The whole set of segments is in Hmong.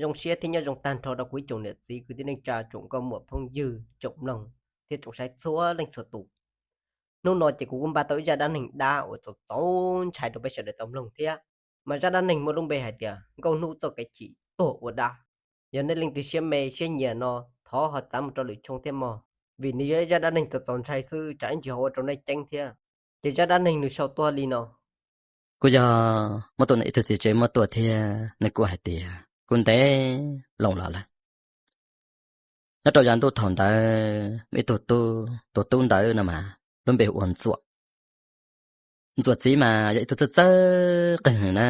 Zoo siab thiab nyob zoo tag nrho rau kuv ib tsoom niam txiv kwv tij neej tsa, tsoom nkauj muam phooj ywg, tsoom mloog thiab tsoom saib txhua leej txhua tus. Hnub no ces kuv kuj npaj tau ib zaj dab neeg dab uas txaus txaus ntshai rau peb sawv daws tau mloog thiab. Mas zaj dab neeg muaj lub npe hais tias Nkauj Hnub txoj kev chim tuag ua dab. Yog nej leej twg siab me siab nyiam no, thov ho txav mus rau lwm tshooj thiab mog, vim nws yog ib zaj dab neeg txaus txaus ntshai xwb, tsam ib ntsis ho ua rau nej ceeb thiab. Ces zaj dab neeg nws sau tuaj li no. Kuj yog muaj tus ib tug txiv tsev muab tuaj thiab nws kuj hais tias kuj ntev loo los lawm. Nyob rau yav ntuj thaum ntawd muaj ib tug tub, tus tub ntawd no mas lub npe hu ua Ntxuam. Ntxuam txiv mas yog ib tug txawj txawj qeej heev na,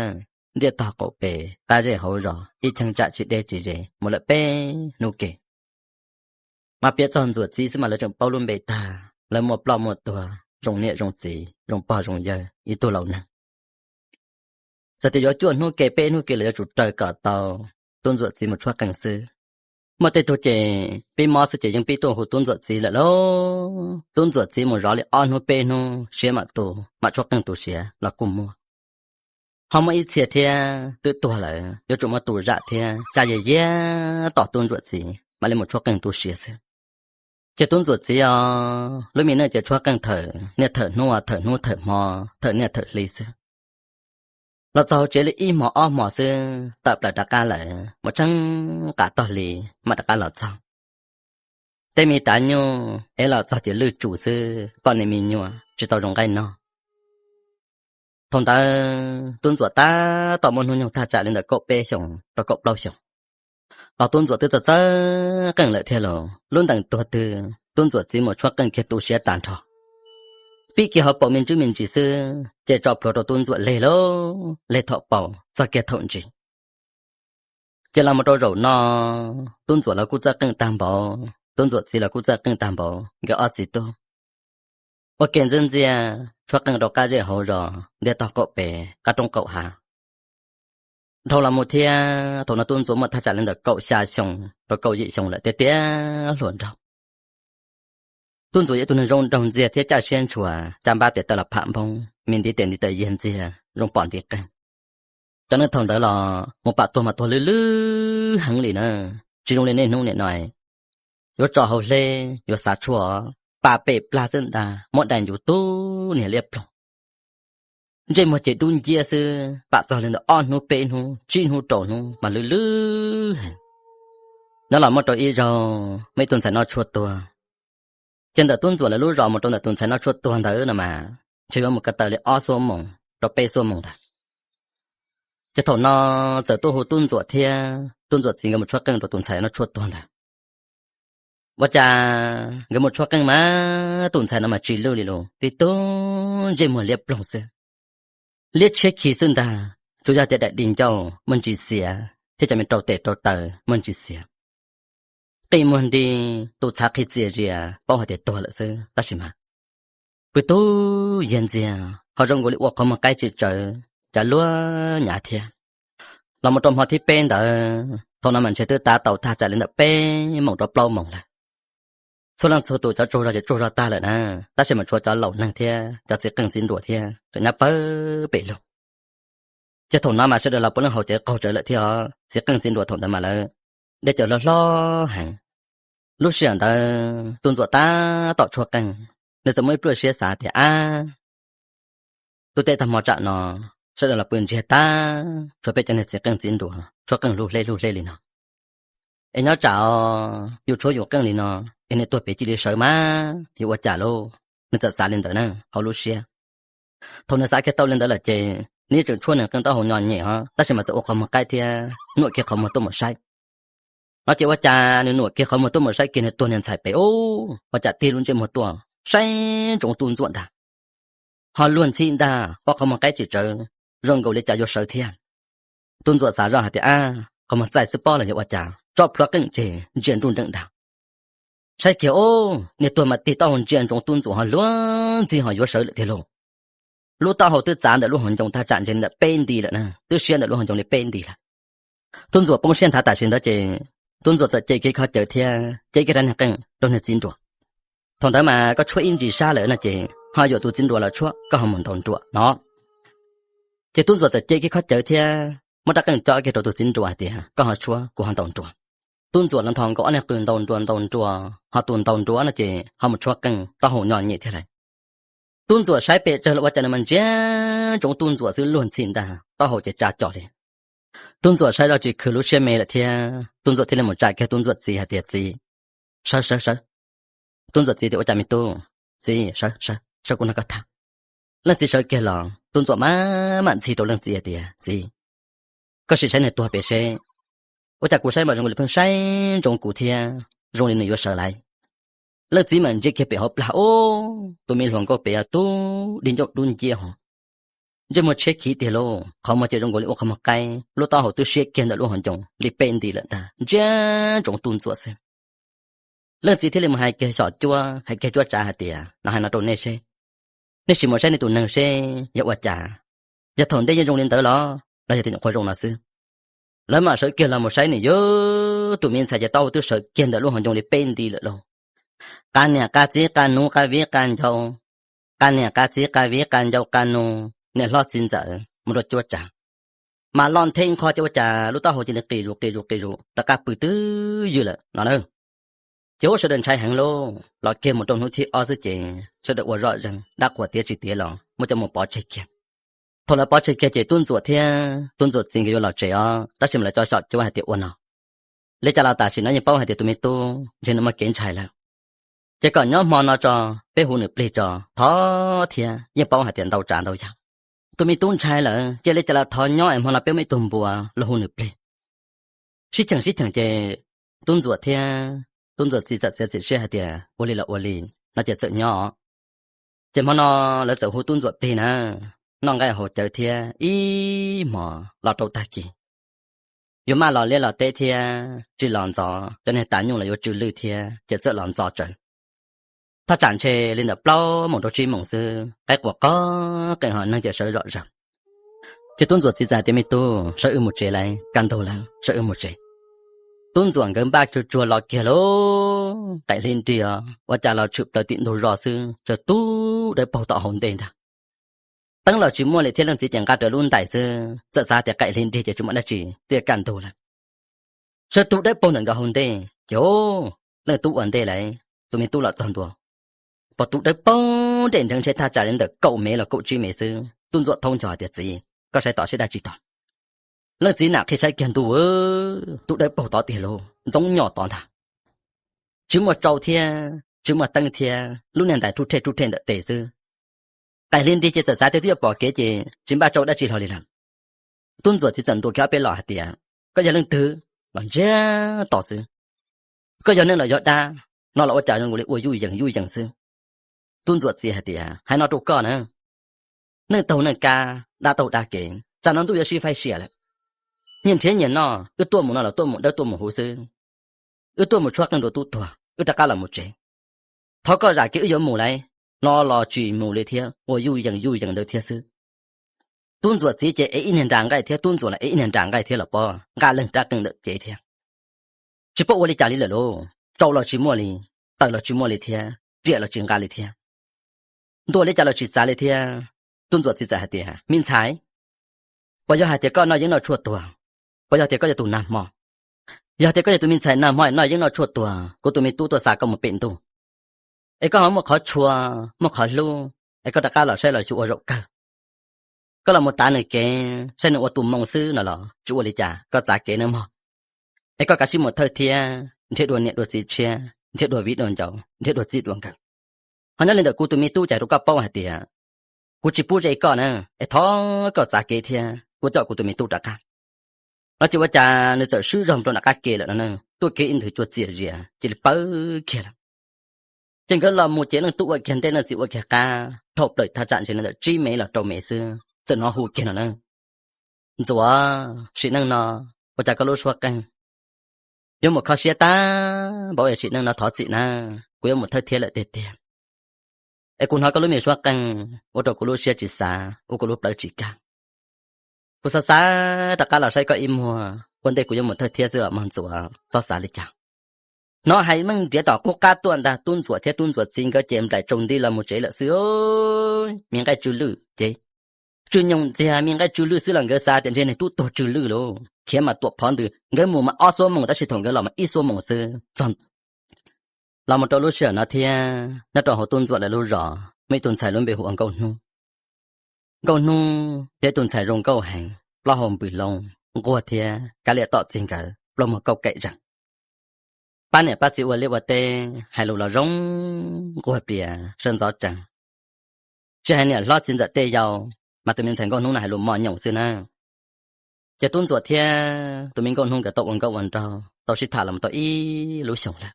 ntiaj tog qaum pem qab zej hauv zos ib cheeb tsam tsis deb tsis ze mus lawm peb hnub ke. Mas piav txog Ntxuam txiv xwb mas lawv tseem paub lub npe tag, lawv muaj ploj muaj tuag, zoo niam zoo txiv, zoo pog zoo yawg, ib tug laus neeg. Txawm tias yuav cuaj hnub ke peb hnub ke los yuav tsum raws kom tau tub Ntxuam txiv mus tshuab qeej xwb. Muaj tej tug ces pib mob xwb ces yeej pib tuaj hu tub Ntxuam txiv lawm lauj. Tub Ntxuam txiv mus zov li ob hnub peb hnub siav mam tu, mam tshuab qeej tu siav los kuj muaj. Ho muaj ib txhia thiab twb tuag lawm yuav tsum muab tu zam thiab caj yiag yiag tom tub Ntxuam txiv mam li mus tshuab qeej tu siav xwb. Ces tub Ntxuam txiv os, lub me neej ces tshuab qeej thawm niaj thawm hnub, thawm hnub thawm hmo, thawm niaj thawm hli xwb. Los txog hauv tsev li ib hmos ob hmos xwb tawm plaws rov qab lawm, mus tsheej qab tog hli mam rov qab los txog. Tej me tav nyuj es los txog ces lwj tsum xwb, poj niam me nyuam tsis tau zoo nqaij no. Thaum ntawd tub Ntxuam tab tom muaj hnub nyoog thaj tsam li ntawm kaum peb xyoos rau kaum plaub xyoos. Los tub Ntxuam twb txawj txawj qeej lawm thiab los lub ntees tuag twg tub Ntxuam txiv mus tshuab qeej kiag tu siav tag nrho. Pib kiag hauv paus me ntsis me ntsis xwb ces tso plhuav rau tub Ntxuam leg lauj, leg thaum paus txog kiag thaum ntsis. Ces los mus rau zaum no, tub Ntxuam los kuj txawj qeej tag npaum, tub Ntxuam txiv los kuj txawj qeej tag npaum, nkawd ob txiv tub ua ke ntxwb ntxiag tshuab qeej rau qab zej hauv zos ntiaj tog qaum pem qab roob qaum hav. Dhau los mus thiab thaum no tub Ntxuam muaj thaj tsam li ntawm kaum xya xyoo rau kaum yim xyoo lawm tiag tiag hluas nraug. Tub Ntxuam yog ib tug neeg zoo nraug ntxiag thiab caj siab ntshua, caj npab tes taw los pham npoob, me ntiv tes ntiv taw yiag ntxiag zoo pom ntiv qeeg. Cov neeg thaum ntawd los mus pam tuag mas tuag lwj lwj heev li na, tsis zoo li niaj hnub niam no. Yuav tso hauv hleb yuav xav tshuaj, pam pem plag xwb ntag muab dai ncuv tub niag liab ploog. Ntsej muag ces dub nciab xwb, pam txog li ntawm ob hnub peb hnub tsib hnub rau hnub mas lwj lwj heev. Nyob los muaj rau ib zaug muaj ib tug ntxhais noj tshuaj tuag. Ces ntawm tub Ntxuam lawv lub zos mus rau ntawm tus ntxhais noj tshuaj tuag ntawd no mas ntshe yuav mus ko taw li ob xuab moos rau peb xuab moos ntag. Ces thaum no txawm tuaj hu tub Ntxuam thiab, tub Ntxuam txiv nkawd mus tshuab qeej rau tus ntxhais noj tshuaj tuag ntawd. Ua cas nkawd mus tshuab qeej mas tus ntxhais no mas tsis lwj li lus, tib tug ntsej muag liab ploog xwb. Liab tshiab khi xwb ntag, tsuas yog tias daim di ncauj muaj ntsis xiav thiab cov me rau tes rau taw muaj ntsis xiav. Qij muag nti, tus txhav qhi txias zias paub hais tias tuag lawm xwb tab sis mas pw tub yiag ntxiag ho zoo nkaus li ua qhov muag qaib tsis tsawv, cas luag nyav thiab. Los mus rau hmo thib peb ntawd, thaum no mas ntshe twb tav tau thaj tsam li ntawm peb moos rau plaub moos lawm. Txhua leej txhua tus cov tsaug zog ces tsaug zog tag lawm na, tab sis mas tshuav cov laus neeg thiab cov txiv qeej txiv nruas thiab tseem nyob pawg pem lug. Ces thaum no mas sawv daws los puav leej haus cawv qaug tsawv lawm thiab os, txiv qeej txiv nruas thaum ntawd mas lawv dej cawv hlob hlob heev. Lub sij hawm ntawd tus Ntxuam tab tom tshuab qeej, nws txawm muaj ib pluaj siab xav tias ab, twb tag hmo tsam no sawv daws los pw ntsiag tag, tshuav peb cov niag txiv qeej txiv nruas tshuab qeej lub hleb lub hleb li no. Es nyob tsam yus tshuab yus qeej li no, es nws tuag pem cia li sawv mas yuav ua cas lauj? Nws txawm xav li ntawd na hauv lub siab. Thaum nws xav kiag tau li ntawd lawm ces nws tseem tshuab nws qeej taub hau nyo nyem os, tab sis mas txawm ua qhov muag qaib thiab nuam kiag qhov muag tuaj mus saib. No ces ua cas nws nuam kiag qhov muag tuaj mus saib kiag nws tuag niag ntxhais pem ub, ua cas tig lub ntsej muag tuaj saib ntsoov tub Ntxuam ntag. Ho luag ntxhi ntag, ua qhov muag qaib tsis tsawv, zoo nkaus li cas yuav sawv thiab. Tub Ntxuam xav zoj hais tias ab, qhov muag txaij xwb pob los yog ua cas, tso plhuav qeej tseg ntsia nruj nreem ntag. Saib kiag ub, niag tuag mas tig taub hau ntsia ntsoov tub Ntxuam ho luag ntxhi ho yuav sawv lawm tiag lauj. Lub taub hau twb txav ntawm lub hauv ncoo thaj tsam ntshe ntawm peb nti lawm na, twb siab ntawm lub hauv ncoo li peb nti lawm. Tub Ntxuam poob siab nthav tam sim ntawd ces tub Ntxuam txawm ce kiag khob cawv thiab ce kiag rab niag qeej rau niag txiv nruas. Thaum ntawd mas koj tshuab ib ntsis sab lawm no ces ho yuam tus txiv nruas los tshuab koj ho mus ntaus nruas no. Ces tub Ntxuam txawm ce kiag khob cawv thiab muab rab qeej cob kiag rau tus txiv nruas hais tias koj ho tshuab kuv ho ntaus nruas. Tub ntxuam los nthos nkaus ob niag qws ntaus nruas ntaus nruas, ho tus ntaus nruas no ces ho mus tshuab qeej taub hau nyo nyem thiab lawm. Tub ntxuam saib pes tsawg los ua cas nws mas ntsia ntsoov tub ntxuam xwb luag ntxhi ntag, taub hau ces tsa co li. Tub ntxuam saib zoj tsis khwv lub siab me lawm thiab, tub ntxuam thiaj li mus tsa kiag tub ntxuam txiv hais tias txiv, sawv sawv sawv. Tub ntxuam txiv tias ua cas me tub? Txiv sawv sawv sawv kuv nrog koj tham. Leej txiv sawv kiag los tub ntxuam mam mam ntxig rau leej txiv hais tias txiv, koj sim saib nws tuag pem seb. Ua cas kuv saib mas zoo li pheej saib ntsoov kuv thiab zoo li nws yuav sawv lawm. Leej txiv mas ntsia kiag pem hauv plag ub, tus me hluas nkauj pem tub di ncauj dub nciab ho, ntsej muag tshiab khiv tiag lauj, qhov muag ces zoo nkaus li ua qhov muag qaib, lub taub hau twb siab kiag ntawm lub hauv ncoo li peb nti lawm ntag, ntsia ntsoov tub ntxuam xwb. Leej txiv thiaj li mus hais kiag xyom cuab hais kiag cuab tsav hais tias no hais no rau nej seb, nej sim mus saib nej tus neeg seb yog ua cas, yog thaum ntej yeej zoo li ntawd los los yog tias nyuam qhuav zoo no xwb. Lawv mam sawv kiag los mus saib nws yog tus me ntxhais ces taub hau twb sawv kiag ntawm lub hauv ncoo li peb nti lawm lauj. Qa niam qa txiv qa nus qa viv qa ncaus, qa niam qa txiv qa viv qa ncaus qa nus niam hlob txiv ntxawm mus rau cuab tsav, mas lo nthe nqho ces ua cas lub taub hau cia li qis zus qis zus qis zus rov qab pw twb ywm lawm no na. Ces ub sawv daws ntshai heev lauj, los kiag mus rau hnub thib ob xwb ces sawv daws ua zoj zeeg dab qhuas tiav tsis tiav los muab coj mus pov tseg kiag. Thaum lawv pov tseg kiag ces tub ntxuam thiab tub ntxuam txiv nkawd yuav los tsev os, tab sis mas lawv tso xyom cuab hais tias ua no, li cas los tam sim no yeej paub hais tias tus me tub ntshe nws muaj kev ntshai lawm, ces kom nyob hmo no tso, peb hu nws plig tso, thov thiab yeej paub hais tias ntau tsav ntau yam. Tus me tub ntshai lawm ces li cas los thov nyob es hmo no peb muaj ib tug npua los hu nws plig. Sib cheem sib cheem ces tub ntxuam thiab tub ntxuam txiv txawm txiav txim siab hais tias ua li los ua li no ces txawm nyob. Ces hmo no lawv txawm hu tub ntxuam plig na, noj nqaij haus cawv thiab ib hmos los rau tag kis. Yuav maj los liaj los teb thiab tsis los ntxov, cov niag tas nyuj los yuav tsw lwj thiab ces txawm los ntxov tsawv. Thaj tsam ntshe li ntawm plaub moos rau tsib moos xwb, qaib quas qog qeej ho neeg ces sawv zom zaws. Ces tub ntxuam txiv txawm hais tias me tub, sawv wb mus tsev lawm, kaj ntug lawm, sawv wb mus tsev. Tub ntxuam nkawd npaj tsuag tsuag los kiag lauj, qaim hli nrig os, ua cas los tshwm plaws tim ntug zos xwb, tsaws tub dawb paug tom hauv ntej ntag. Teeb los tsis muaj li thiab, leej txiv ces nqa rawv lub ntais xwb, txawm xav tias qaim hli nrig ces tsis muaj dab tsi, twb kaj ntug lawm. Sawv tub dawb paug ntawm nkawd hauv ntej ces leej tub ua ntej lawm, tus me tub los txog ntua. Pom tub dawb paug nres nreev ntshe thaj tsam li ntawm kaum mev los kaum tsib mev xwb, tub ntxuam thaub ncho hais tias txiv, koj saib tod seb dab tsi tod. Leej txiv nam qhia saib kiag ntuj, tub dawb paug tod tiag lauj, ntxoov nyom tod ntag. Tsis muaj tsau thiab tsis muaj teeb thiab, lub niag ntais rhuj rhej rhuj rhej ntawm tes xwb. Qaim hli nrig ces txawm xav tias twb yuav pom kev ces tsis npaj tsau dab tsi hlo li lawm. Tub ntxuam txiv txawm ntuas kiag ob peb los hais tias koj yog leej twg los ntsiag to xwb, koj yog neeg los yog dab, no los ua cas zoo nkaus li ua yuj yees yuj yees xwb. Tub ntxuam txiv hais tias hais no rau koj na, neeg taug neeg kab, dab taug dab kev, tsam no ntuj yuav sib faib sia lawm. Nyias nrhiav nyias noj, wb tuaj mus no los tuaj mus dawb tuaj mus huv xwb. Wb tuaj mus tshuab qeej rau tub tuag, wb rov qab los mus tsev. Thov koj zam kev wb yuav mus lawm, no los tsis mus li thiab, ua yuj yees yuj yees ntawd thiab xwb. Tub ntxuam txiv ces ev ib niag nra nqaij thiab, tub ntxuam los ev ib niag nra nqaij thiab los pob nqa leeg rab qeej ntawm cev thiab. Tsis paub ua li cas li lawm lauj, tsau los tsis muaj li, taws los tsis muaj li thiab, riam los tsis nqa li thiab. Ntuas li cas los tsis xav li thiab. Tub ntxuam txiv txawm hais tias me ntxhais, puas yog hais tias koj noj yeeb noj tshuaj tuag? Puas yog tias koj yog tus nag hmo? Yog tias koj yog tus me ntxhais nag hmo noj yeeb noj tshuaj tuag, kuv tus me tub tuaj xa koj mus pem ntuj, es koj ho muaj qhov tshua, muaj qhov hlub, es koj rov qab los saib los xyuas ua zaum kawg. Koj los mus tav nws kev saib nws ua tus moo xwb no los tsis ua li cas, koj txav kev nawb mog. Es koj kav tsij mus thawj thiab nrhiav dua niam dua txiv tshiab, nrhiav dua viv dua ncaus, nrhiav dua txij dua nkawm. Ho nyob li ntawm kuv tus me tub ces rau koj paub hais tias kuv tsis pub ze koj na, es thov koj txav kev thiab kuv coj kuv tus me tub rov qab. No ces ua cas nws txawm swb zog rau nram qab ke lawm no na, tuaj kev ib nthwv cua txias zias cia li pawv kiag lawm. Ces nkawd los mus ces leej tub ua kiag ntej leej txiv ua kiag qab, dhau plaws thaj tsam ntshe li ntawm tsib mev los rau mev xwb txawm hnov hu kiag no na, Ntxuam, sim neej no ua cas koj lub suab qeej yuav mus kho siab tag npaum, sim neej no thov txim na, kuv yuav mus thawj thiab lawm tiag tiag. Es kuv hnov koj lub me suab qeej ua rau kuv lub siab tsis xav, ua kuv lub plawv tsis kaj. Kuv xav xav rov qab los saib koj ib muag, ua ntej kuv yuav mus thawj thiab xwb os mog Ntxuam, txhob xav li cas. Hnov hais meej nrhiav tom qub qab tuaj ntag, tub Ntxuam thiab tub Ntxuam txiv nkawd ces nplaim tsaus nti los mus tsev lawm xwb. Me nqaij tsw lwj ces tsw nyoos ntxiag, me nqaij tsw lwj xwb los nkawd xav tias ntshe niag tub tuag tsw lwj lauj. Khiav mas tuam phov ntws, nkawd mus mas ob xuab moos tab sis thaum nkawd los mas ib xuab moos xwb txog. Los mus rau lub sij hawm no thiab nyob rau hauv tub ntxuam lawv lub zos muaj ib tug ntxhais lub npe hu ua Nkauj Hnub. Nkauj Hnub yog ib tug ntxhais zoo nkauj heev, plaub hau npws loo, nquag thiab kav liam tom txiv nkawd plaub muag kauj kaim zeeg. Pab niam pab txiv ua liaj ua teb, hais lus los zoo nquag plias sawv ntxov tsees. Tsis hais niam hlob txiv ntxawm tej yau, mas tus me ntxhais Nkauj Hnub no hais lus mos nyoos xwb na. Ces tub ntxuam thiab tus me Nkauj Hnub nkawd tau ua nkauj ua nraug tau sib tham los tau ib lub xyoos lawm.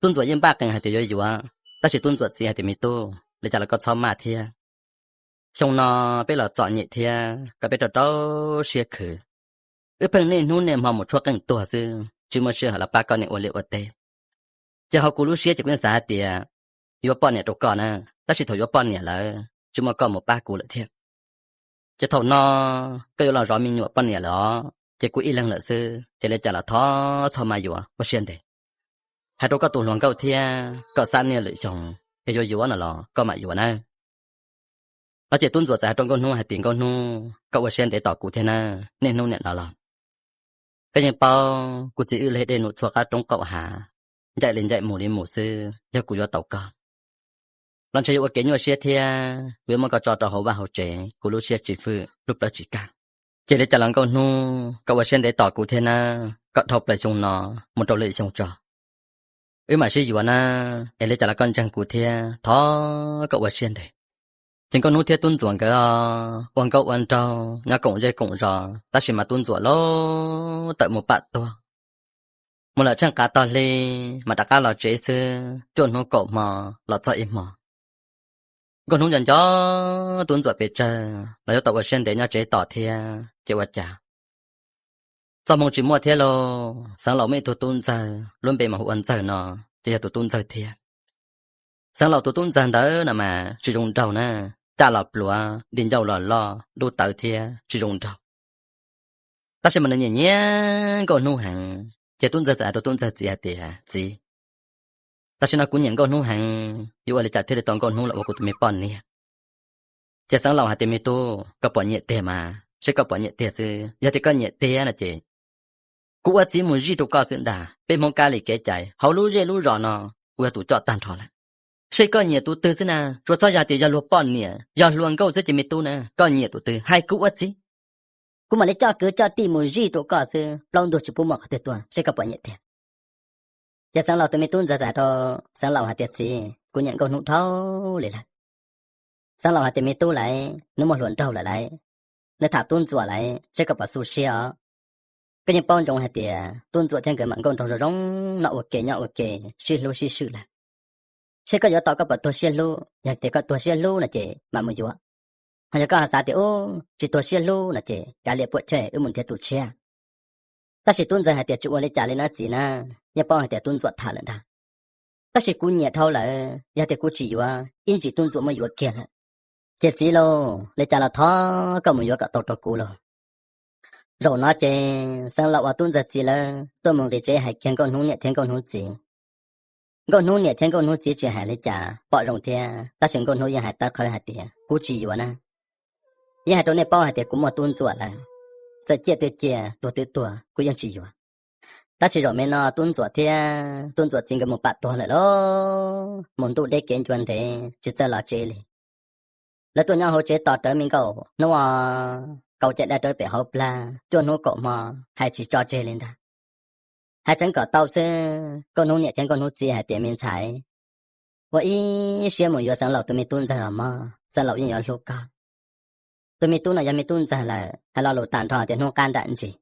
Tub ntxuam yeej npaj qees hais tias yuav yuav, tab sis tub ntxuam txiv hais tias me tub, li cas los koj txhob maj thiab. Xyoo no peb los txom nyem thiab koj peb rau rau siab khwv. Wb pheej niaj hnub niaj hmo mus tshuab qeej tuag xwb, tsis muaj sij hawm los pab koj niam ua liaj ua teb. Ces hauv kuv lub siab ces kuv yeej xav hais tias yuav poj niam rau koj na, tab sis thaum yuav poj niam lawm tsis muaj koj mus pab kuv lawm thiab. Ces thaum no koj yuav los zov me nyuam poj niam lawm os, ces kuv ib leeg lawm xwb, ces li cas los thov txhob maj yuav, ua siab ntev. Hais rau koj tus hluas nkauj thiab koj xab niaj lwm xyoo, yog yuav yuav no los koj mam yuav na. No ces tub ntxuam txawm hais rau Nkauj Hnub hais tias Nkauj Hnub, koj ua siab ntev tos kuv thiab na, niaj hnub niam no los koj yeej paub kuv txiv wb lig dej num txhua qab roob qaum hav, ncaim li ncaim mus li mus xwb, yog kuv yuav tau koj los ntshe yuav ua kev nyuaj siab thiab kuv yuav muab koj tso rau hauv vaj hauv tsev, kuv lub siab tsis fwj lub plawv tsis kaj. Ces li cas los Nkauj Hnub, koj ua siab ntev tos kuv thiab na, kom dhau plaws xyoo no mus rau lwm xyoo tso, wb mam sib yuav na. Es li cas los koj ntseeg kuv thiab, thov koj ua siab ntev. Ces Nkauj Hnub thiab tub ntxuam nkawd ua nkauj ua nraug nyob koom zej koom zos, tab sis mas tub ntxuam lub tawm mus pam tuag. Mus lawm tsheej qav tog hli mas rov qab los tsev xwb, cuaj hnub kaum hmo los txog ib hmo, Nkauj Hnub nco nco tub ntxuam pes tsawg los yuav tau ua siab ntev nyob tsev tos thiab ces ua cas txoj hmoo tsis muaj thiab lauj. Xeev Laus muaj ib tug tub ntxawg lub npe mas hu ua Ntxawg no, ces yog tus tub ntxawg thiab. Xeev Laus tus tub ntxawg ntawd no mas tsis zoo nraug na, caj los pluav, di ncauj los loj, dub tawv thiab tsis zoo nraug. Tab sis mas nws nyiam nyiam Nkauj Hnub heev, ces tub ntxawg txawm hais rau tub ntxawg txiv hais tias txiv, tam sim no kuv nyiam Nkauj Hnub heev, yuav ua li cas thiaj li tau Nkauj Hnub los ua kuv tus me poj niam? Ces Xeev Laus hais tias me tub, koj puas nyiam tiag mas, seb koj puas nyiam tiag xwb, yog tias koj nyiam tiag no ces kuv ua txiv mus zij rau koj xwb ntag. Peb Hmoob kab li kev cai hauv lub zej lub zos no, kuv yog tus coj tag nrho lawm. Seb koj nyiam tus twg xwb na, tsuas txhob yog tias yog luag poj niam yog hluas nkauj xwb ces me tub na, koj nyiam tus twg hais kuv ua txiv. Kuv mam li coj kwv coj tij mus zij rau koj xwb, plaub ntug tsis pub muaj qhov twg tuag, seb koj puas nyiam tiag. Ces Xeev Laus tus me tub ntxawg txawm hais rau Xeev Laus hais tias txiv, kuv nyiam Nkauj Hnub dhau li lawm. Xeev Laus hais tias me tub lawm, nws muaj hluas nraug lawm lawm, nws tham tub ntxuam lawm, seb koj puas xu siab os. Koj yeej paub ntsoov hais tias tub ntxuam thiab nkawd mam nkauj nraug zoo zoo, noj ua ke nyob ua ke, sib hlub sib swm lawm. Seb koj yuav tau koj puas tuag siab hlub, yog tias koj tuag siab hlub no ces mam mus yuav. Ho yog koj ho xav tias ub tsis tuag siab hlub no ces kav liam puam chawj wb mus nrhiav tus tshiab. Tab sis tub ntxawg hais tias tsis ua li cas li na txiv na, yeej paub hais tias tub ntxuam tham lawm ntag. Tab sis kuv nyiam dhau lawm, yog tias kuv tsis yuav ib ntsis tub ntxuam muab yuav kiag lawm. Ces txiv lauj, li cas los thov koj mus yuav kom tau rau kuv lauj. Zaum no ces Xeev Laus uas tub ntxawg txiv lawv tuaj mus nqis tsev hais kiag Nkauj Hnub niam thiab Nkauj Hnub txiv. Nkauj Hnub niam thiab Nkauj Hnub txiv tsis hais li cas pom zoo thiab, tab sis Nkauj Hnub yeej hais tawv qhawv hais tias kuv tsis yuav na. Yeej hais rau nej paub hais tias kuv muaj tub ntxuam lawm, txawm ciaj twg ciaj tuag twg tuag kuv yeej tsis yuav. Tab sis zaum me no tub ntxuam thiab tub ntxuam txiv nkawd mus pam tuag lawm lauj, mus ntuj deb kev ncua ntev tsis txawj los tsev li. Lawv tuaj nyob hauv tsev tos rawv me nkauj hnub, kaus caj dab rawv pem hauv plag cuaj hnub kaum hmo, hais tsis tso tseg li ntag. Hais tseev kom tau xwb, Nkauj Hnub niam thiab Nkauj Hnub txiv hais tias me ntxhais, ua ib siab mus yuav Xeev Laus tus me tub ntxawg los mog, Xeev Laus yeej yuav hlub koj. Tus me tub no yog me tub ntxawg lawm, hais lo lus tag nrho tias hnub qab nram ntsis.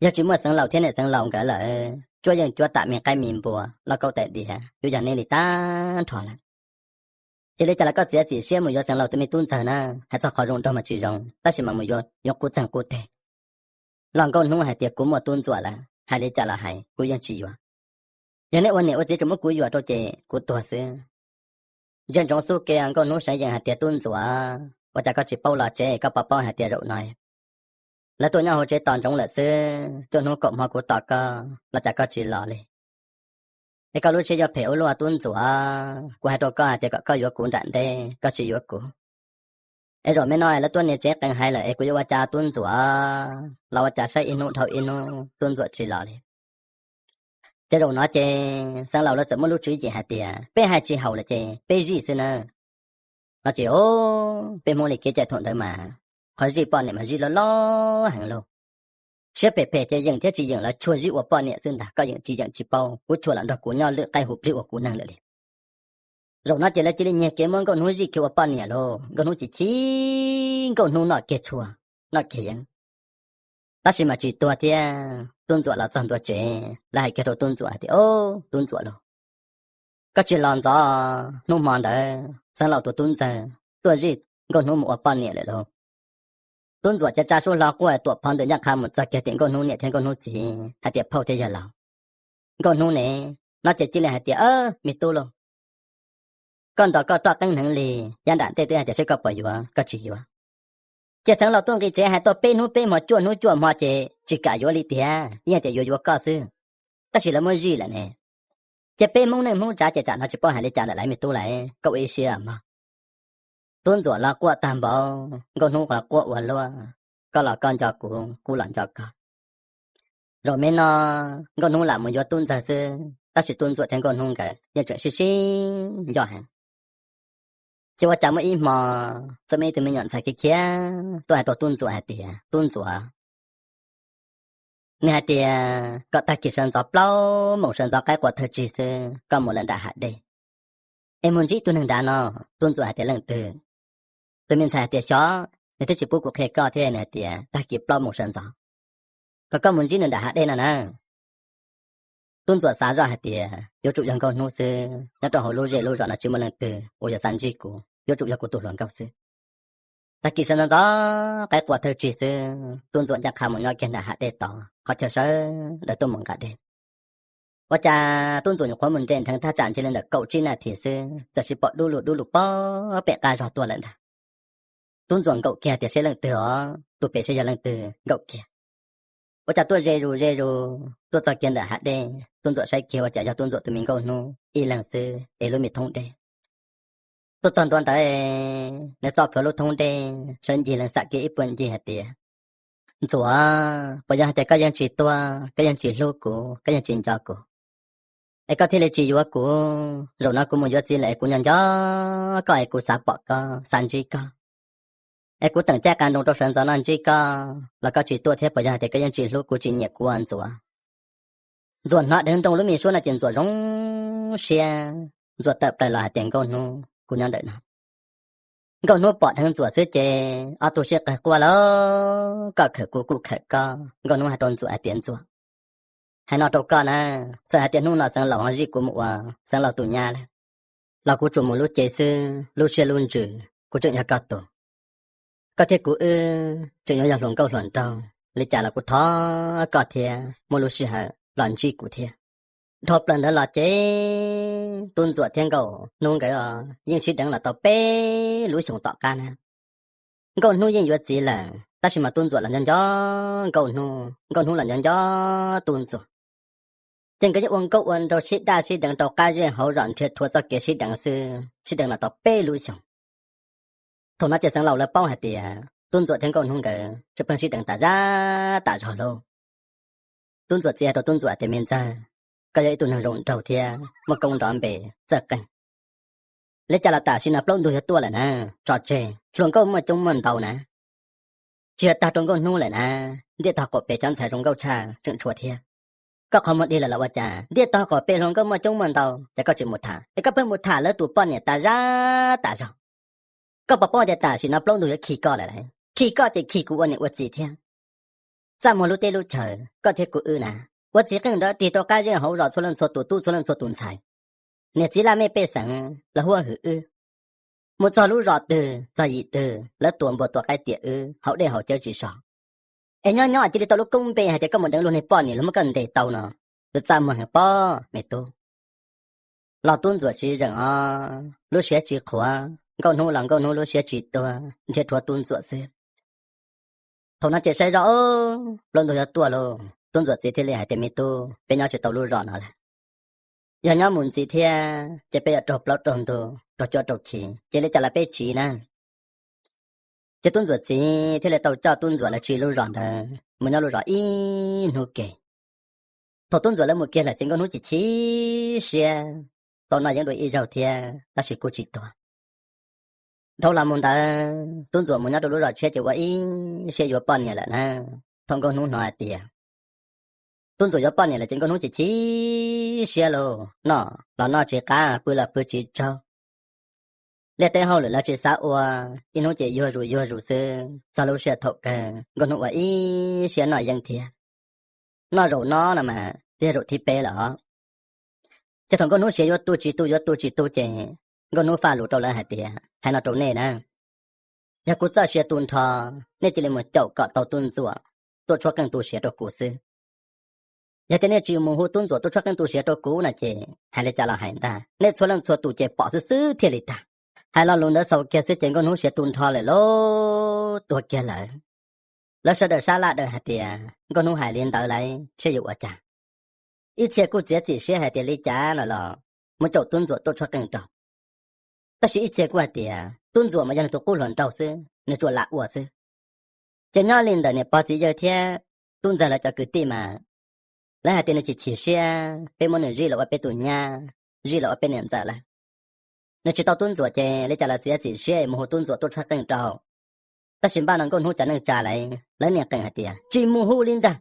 Yog tsis muaj Xeev Laus thiab niam Xeev Laus nkawd lawm, cuab yeej cuab tam me qaib me npua, lauj kaub tais diav, yuav yog neb li tag nrho lawm. Ces li cas los koj txiav txim siab mus yuav Xeev Laus tus me tub ntxawg na, hais txog qhov zoo nraug mas tsis zoo, tab sis mas mus yuav yuav qub txeeg qub teg. Los Nkauj Hnub hais tias kuv muaj tub ntxuam lawm, hais li cas los hais kuv yeej tsis yuav. Yog neb ua niam ua txiv tseem muab kuv yuam rau ces kuv tuag xwb. Ntsia ntsoov xub ke Nkauj Hnub seev yees hais tias tub ntxuam, ua cas koj tsis paub los tsev, koj puas paub hais tias zaum no lawv tuaj nyob hauv tsev tos ntsoov lawm xwb, cuaj hnub kaum hmo kuv tos koj los cas koj tsis los li. Es koj lub siab yuav phem ua luaj tub ntxuam, kuv hais rau koj hais tias kom koj yuav kuv nram ntej koj tsis yuav kuv. Es zaum me no lawv tuaj nias tsev qees hais lawm es kuv yuav ua cas tub ntxuam? Los ua cas saib ib hnub dhau ib hnub tub ntxuam tsis los li. Ces zaum no ces xeev laus lawv txawm muaj lub tswv yim hais tias peb hais tsis haum lawm ces peb zij xwb na. No ces peb Hmoob li kev cai thaum ntawd mas qhov zij poj niam mas zij loj loj heev lauj. Siab phem phem ces yeem thiab tsis yeem los tsuag zij ua poj niam xwb ntag, koj yeem tsis yeem tsis paub, kuv tsuag los nrog kuv nyob lwm qaib hu plig ua kuv neeg lawm li. Zaum no ces lawv cia li nyiag kev muab Nkauj Hnub zij kiag ua poj niam lauj. Nkauj Hnub chim chim, Nkauj Hnub noj kiag tshuaj, noj kiag yeeb, tab sis mas tsis tuag thiab. Tub ntxuam los txog ntua tsev, lawv hais kiag rau tub ntxuam hais tias, Au, tub ntxuam lauj, koj tsis los ntxov, hnub hmo ntawd xeev laus tus tub ntxawg tuaj zij Nkauj Hnub mus ua poj niam lawm lauj. Tub ntxuam ces tsa suab hlo quaj tuam phov ntawm ncaj qha mus txog kiag tim Nkauj Hnub niam thiab Nkauj Hnub txiv hais tias, Phauj thiab yawg laus, Nkauj Hnub ne? No ces cia li hais tias, Au, me tub lauj, koj nrog koj roj qeeb hneev li, yav nram ntej twb hais tias saib koj puas yuav, koj tsis yuav. Ces xeev laus tuaj nqis tsev hais tau peb hnub peb hmo cuaj hnub cuaj hmo ces tsis kam yuav li tiag, yeej tias yuav yuav koj xwb, tab sis lawv muab zij lawm ne. Ces peb Hmoob neej Hmoob tsav ces tsam no tsis paub hais li cas lawm lauj me tub lauj, koj ua ib siab mog. Tub ntxuam los quaj tag npaum, Nkauj Hnub los quaj ua luaj, koj los koj nco kuv, kuv los nco koj. Zaum me no Nkauj Hnub lam mus yuav tub ntxawg xwb, tab sis tub ntxuam thiab Nkauj Hnub nkawd yeej tseem sib sib nco heev. Ces ua cas muaj ib hmo txawm muaj ib tug me nyuam ntxhais khiav khiav tuaj hais rau tub ntxuam hais tias, Tub ntxuam, nws hais tias kom tag kis sawv ntxov plaub moos sawv ntxov qaib qua thawj tsig xwb koj mus lawm nram hav dej es mus ntsib tus neeg nrad no. Tub ntxuam hais tias, Leej twg? Tus me ntxhais hais tias, Xyov, nws twb tsis pub kuv qhia koj thiab, nws hais tias tag kis plaub moos sawv ntxov kom koj mus ntsib nws nram hav dej no na. Tub ntxuam xav zoj hais tias yuav tsum yog Nkauj Hnub xwb, nyob rau hauv lub zej lub zos no tsis muaj leej twg uas yuav xav ntsib kuv, yuav tsum yog kuv tus hluas nkauj xwb. Tag kis sawv ntxov ntxov qaib qua thawj tsig xwb, tub ntxuam ncaj qha mus nyob kiag nram hav dej tod, qhov chaw sawv daws tuaj mus nqa dej. Ua cas tub ntxuam nyuam qhuav mus nres nrheev thaj tsam ntshe li ntawm kaum tsib nas this xwb, txawm sis pom dub lug dub lug pog pem qab zog tuaj lawm ntag. Tub ntxuam nkaum kiag tias seb leej twg os, tus pem seb yog leej twg, nkaum kiag. Ua cas tuaj ze zus ze zus tuaj txog kiag ntawm hav dej, tub ntxuam saib kiag ua cas yog tub ntxuam tus me Nkauj Hnub ib leeg xwb es lub me thoob dej. Tuaj txog ntua ntawd, nws txo plhuav lub thoob dej sawv ncig lees xam kiag ib puag ncig hais tias, Ntxuam, puas yog hais tias koj yeej tsis tuag, koj yeej tsis hlub kuv, koj yeej tsis nco kuv, es koj thiaj li tsis yuav kuv? Zaum no kuv mus yuav txiv lawm es kuv nco nco koj es kuv xav pom koj, xav ntsib koj, es kuv teem caij qas nroos rau sawv ntxov no ntsib koj los koj tsis tuaj thiab, puas yog hais tias koj yeej tsis hlub kuv tsis nyiam kuv os Ntxuam? Ntxuam hnov dheev nroo lub me suab no ces Ntxuam zoo siab, Ntxuam tawm plaws los hais tias, Nkauj Hnub, kuv nyob ntawm no. Nkauj Hnub pom dheev Ntxuam xwb ces ob tug sib qawg quaj lawm, koj khawm kuv kuv khawm koj. Nkauj Hnub hais rau Ntxuam hais tias, Ntxuam, hais no rau koj na, txawm hais tias hnub no xeev laus ho zij kuv mus ua xeev laus tus nyab lawm, los kuv tsuas mus lub cev xwb, lub siab lub ntsws kuv tseem yog koj tus. Koj thiab kuv wb tseem yuav yog hluas nkauj hluas nraug, li cas los kuv thov koj thiab muaj lub sij hawm los ntsib kuv thiab. Dhau plaws ntawd los ces tub Ntxuam thiab Nkauj Hnub nkawd yeej sib deev los tau peb lub xyoos tom qab na. Nkauj Hnub yeej yuav txiv lawm, tab sis mas tub Ntxuam los nco nco Nkauj Hnub, Nkauj Hnub los nco nco tub Ntxuam. Ces nkawd yeej ua nkauj ua nraug sib daj sib deev rau qab zej hauv zos nrhiav rhuav txoj kev sib deev xwb, sib deev los tau peb lub xyoos. Thaum no ces xeev laus lawv paub hais tias tub Ntxuam thiab Nkauj Hnub nkawd tseem pheej sib deev tas zaj tas zog lauj. Tub Ntxuam txiv hais rau tub Ntxuam tias, Me ntxawg, koj yog ib tug neeg zoo nraug thiab muaj koob nrov npe txawj qeej. Li cas los tam sim no plaub ntug yuav tuaj lawm na, tso tseg, hluas nkauj muaj coob muaj ntau na. Tsis yog tag rau Nkauj Hnub lawm na, ntiaj tog qaum pem cov ntxhais zoo nkauj tshaj tseem tshuav thiab. Koj qhov muag dig lawm los ua cas? Ntiaj tog qaum pem hluas nkauj muaj coob muaj ntau ces koj tsis mus tham, es koj pheej mus tham lawv tus poj niam tas zaj tas zog. Koj puas paub tias tam sim no plaub ntug yuav khi koj lawm lauj? Khi koj ces khi kuv ua niam ua txiv thiab. Txaj muag lub teb lub chaws, koj thiab kuv wb na, ua txiv qeej nrov rig rau qab zej hauv zos txhua leej txhua tus tub txhua leej txhua tus ntxhais. Niam txiv laj mej pej xeem lawv huab hwm wb. Mus txog lub zos twg txog yim twg lawv tua npua tua qaib tiam wb, haus dej haus cawv tsis so. Es nyob nyob cia li tau lub koob npe hais tias koj mus deev luag niag poj niam luag muab koj ntes tau no, yuav txaj muag heev pob me tub. Los tub Ntxuam tsis zeem os, lub siab tsis qhuav, Nkauj Hnub los Nkauj Hnub lub siab tsis tuag, nrhiav rhuav tub Ntxuam xwb. Thaum no ces saib zoj, plaub ntug yuav tuaj lauj, tub Ntxuam txiv thiaj li hais tias, Me tub, peb nyob tsis tau lub zos no lawm. Yog nyob mus ntxiv thiab ces peb yuav raug plaub raug ntug, raug cuab raug khi, ces li cas los peb tsiv na. Ces tub ntsuam txiv thiaj li tau coj tub ntsuam lawv tsim lub zos ntawd mus nyob lub zos ib hnub ke. Thaum tub ntsuam lawv mus kiag lawm ces Nkauj Hnub chim chim siab, tau noj yeeb dua ib zaug thiab tab sis kuj tsis tuag. Dhau los mus ntawd tub ntsuam mus nyob rau lub zos tshiab ces ua ib siab yuav poj niam lawm na. Thaum Nkauj Hnub hnov hais tias tub ntsuam yuav poj niam lawm ces Nkauj Hnub chim chim siab lauj, noj los noj tsis qab, pw los pw tsis tsaug, liaj teb hauj lwm los tsis xav ua, ib hnub ces yuag zus yuag zus xwb. Txog lub sij hawm thaum kawg Nkauj Hnub ua ib siab noj yeeb thiab. Noj zaum no no mas twb yog zaum thib peb lawm os. Ces thaum Nkauj Hnub siav yuav tu tsis tu yuav tu tsis tu ces Nkauj Hnub faj lus rau lawv hais tias, hais no rau nej na, yog kuv txoj sia tu nrho, nej cia li mus caum kom tau tub ntsuam tuaj tshuab qeej tu siav rau kuv xwb. Yog tias nej tsis mus hu tub ntsuam tuaj tshuab qeej tu siav rau kuv no ces hais li cas los hais ntag, nej txhua leej txhua tus ces pom xwb xwb thiaj li tag. Hais lo lus ntawd xaus kiag xwb ces Nkauj Hnub siav tu nrho lawm lauj, tuag kiag lawm. Lawv sawv daws sab laj daws hais tias Nkauj Hnub hais li ntawd lawm thiaj yuav ua cas. Ib txhia kuj txiav txim siab hais tias li cas no los mus caum tub ntsuam tuaj tshuab qeej rau. Tab sis ib txhia kuj hais tias tub ntsuam mas yog nws tus qub hluas nraug xwb, nws tsuas lam ua xwb. Ces nyob li ntawm niam pog txiv yawg thiab tub ntxawg lawv cov kwv tij mas lawv hais tias nws chim chim siab, peb muab nws zij los ua peb tus nyab, zij los ua peb niam ntxawm lawm. Nws tsis tau tub ntsuam ces li cas los txiav txim siab mus hu tub ntsuam tuaj tshuab qeej rau. Tab sis npaj no Nkauj Hnub cov neej tsa lawv, lawv niam qees hais tias tsis mus hu li ntag.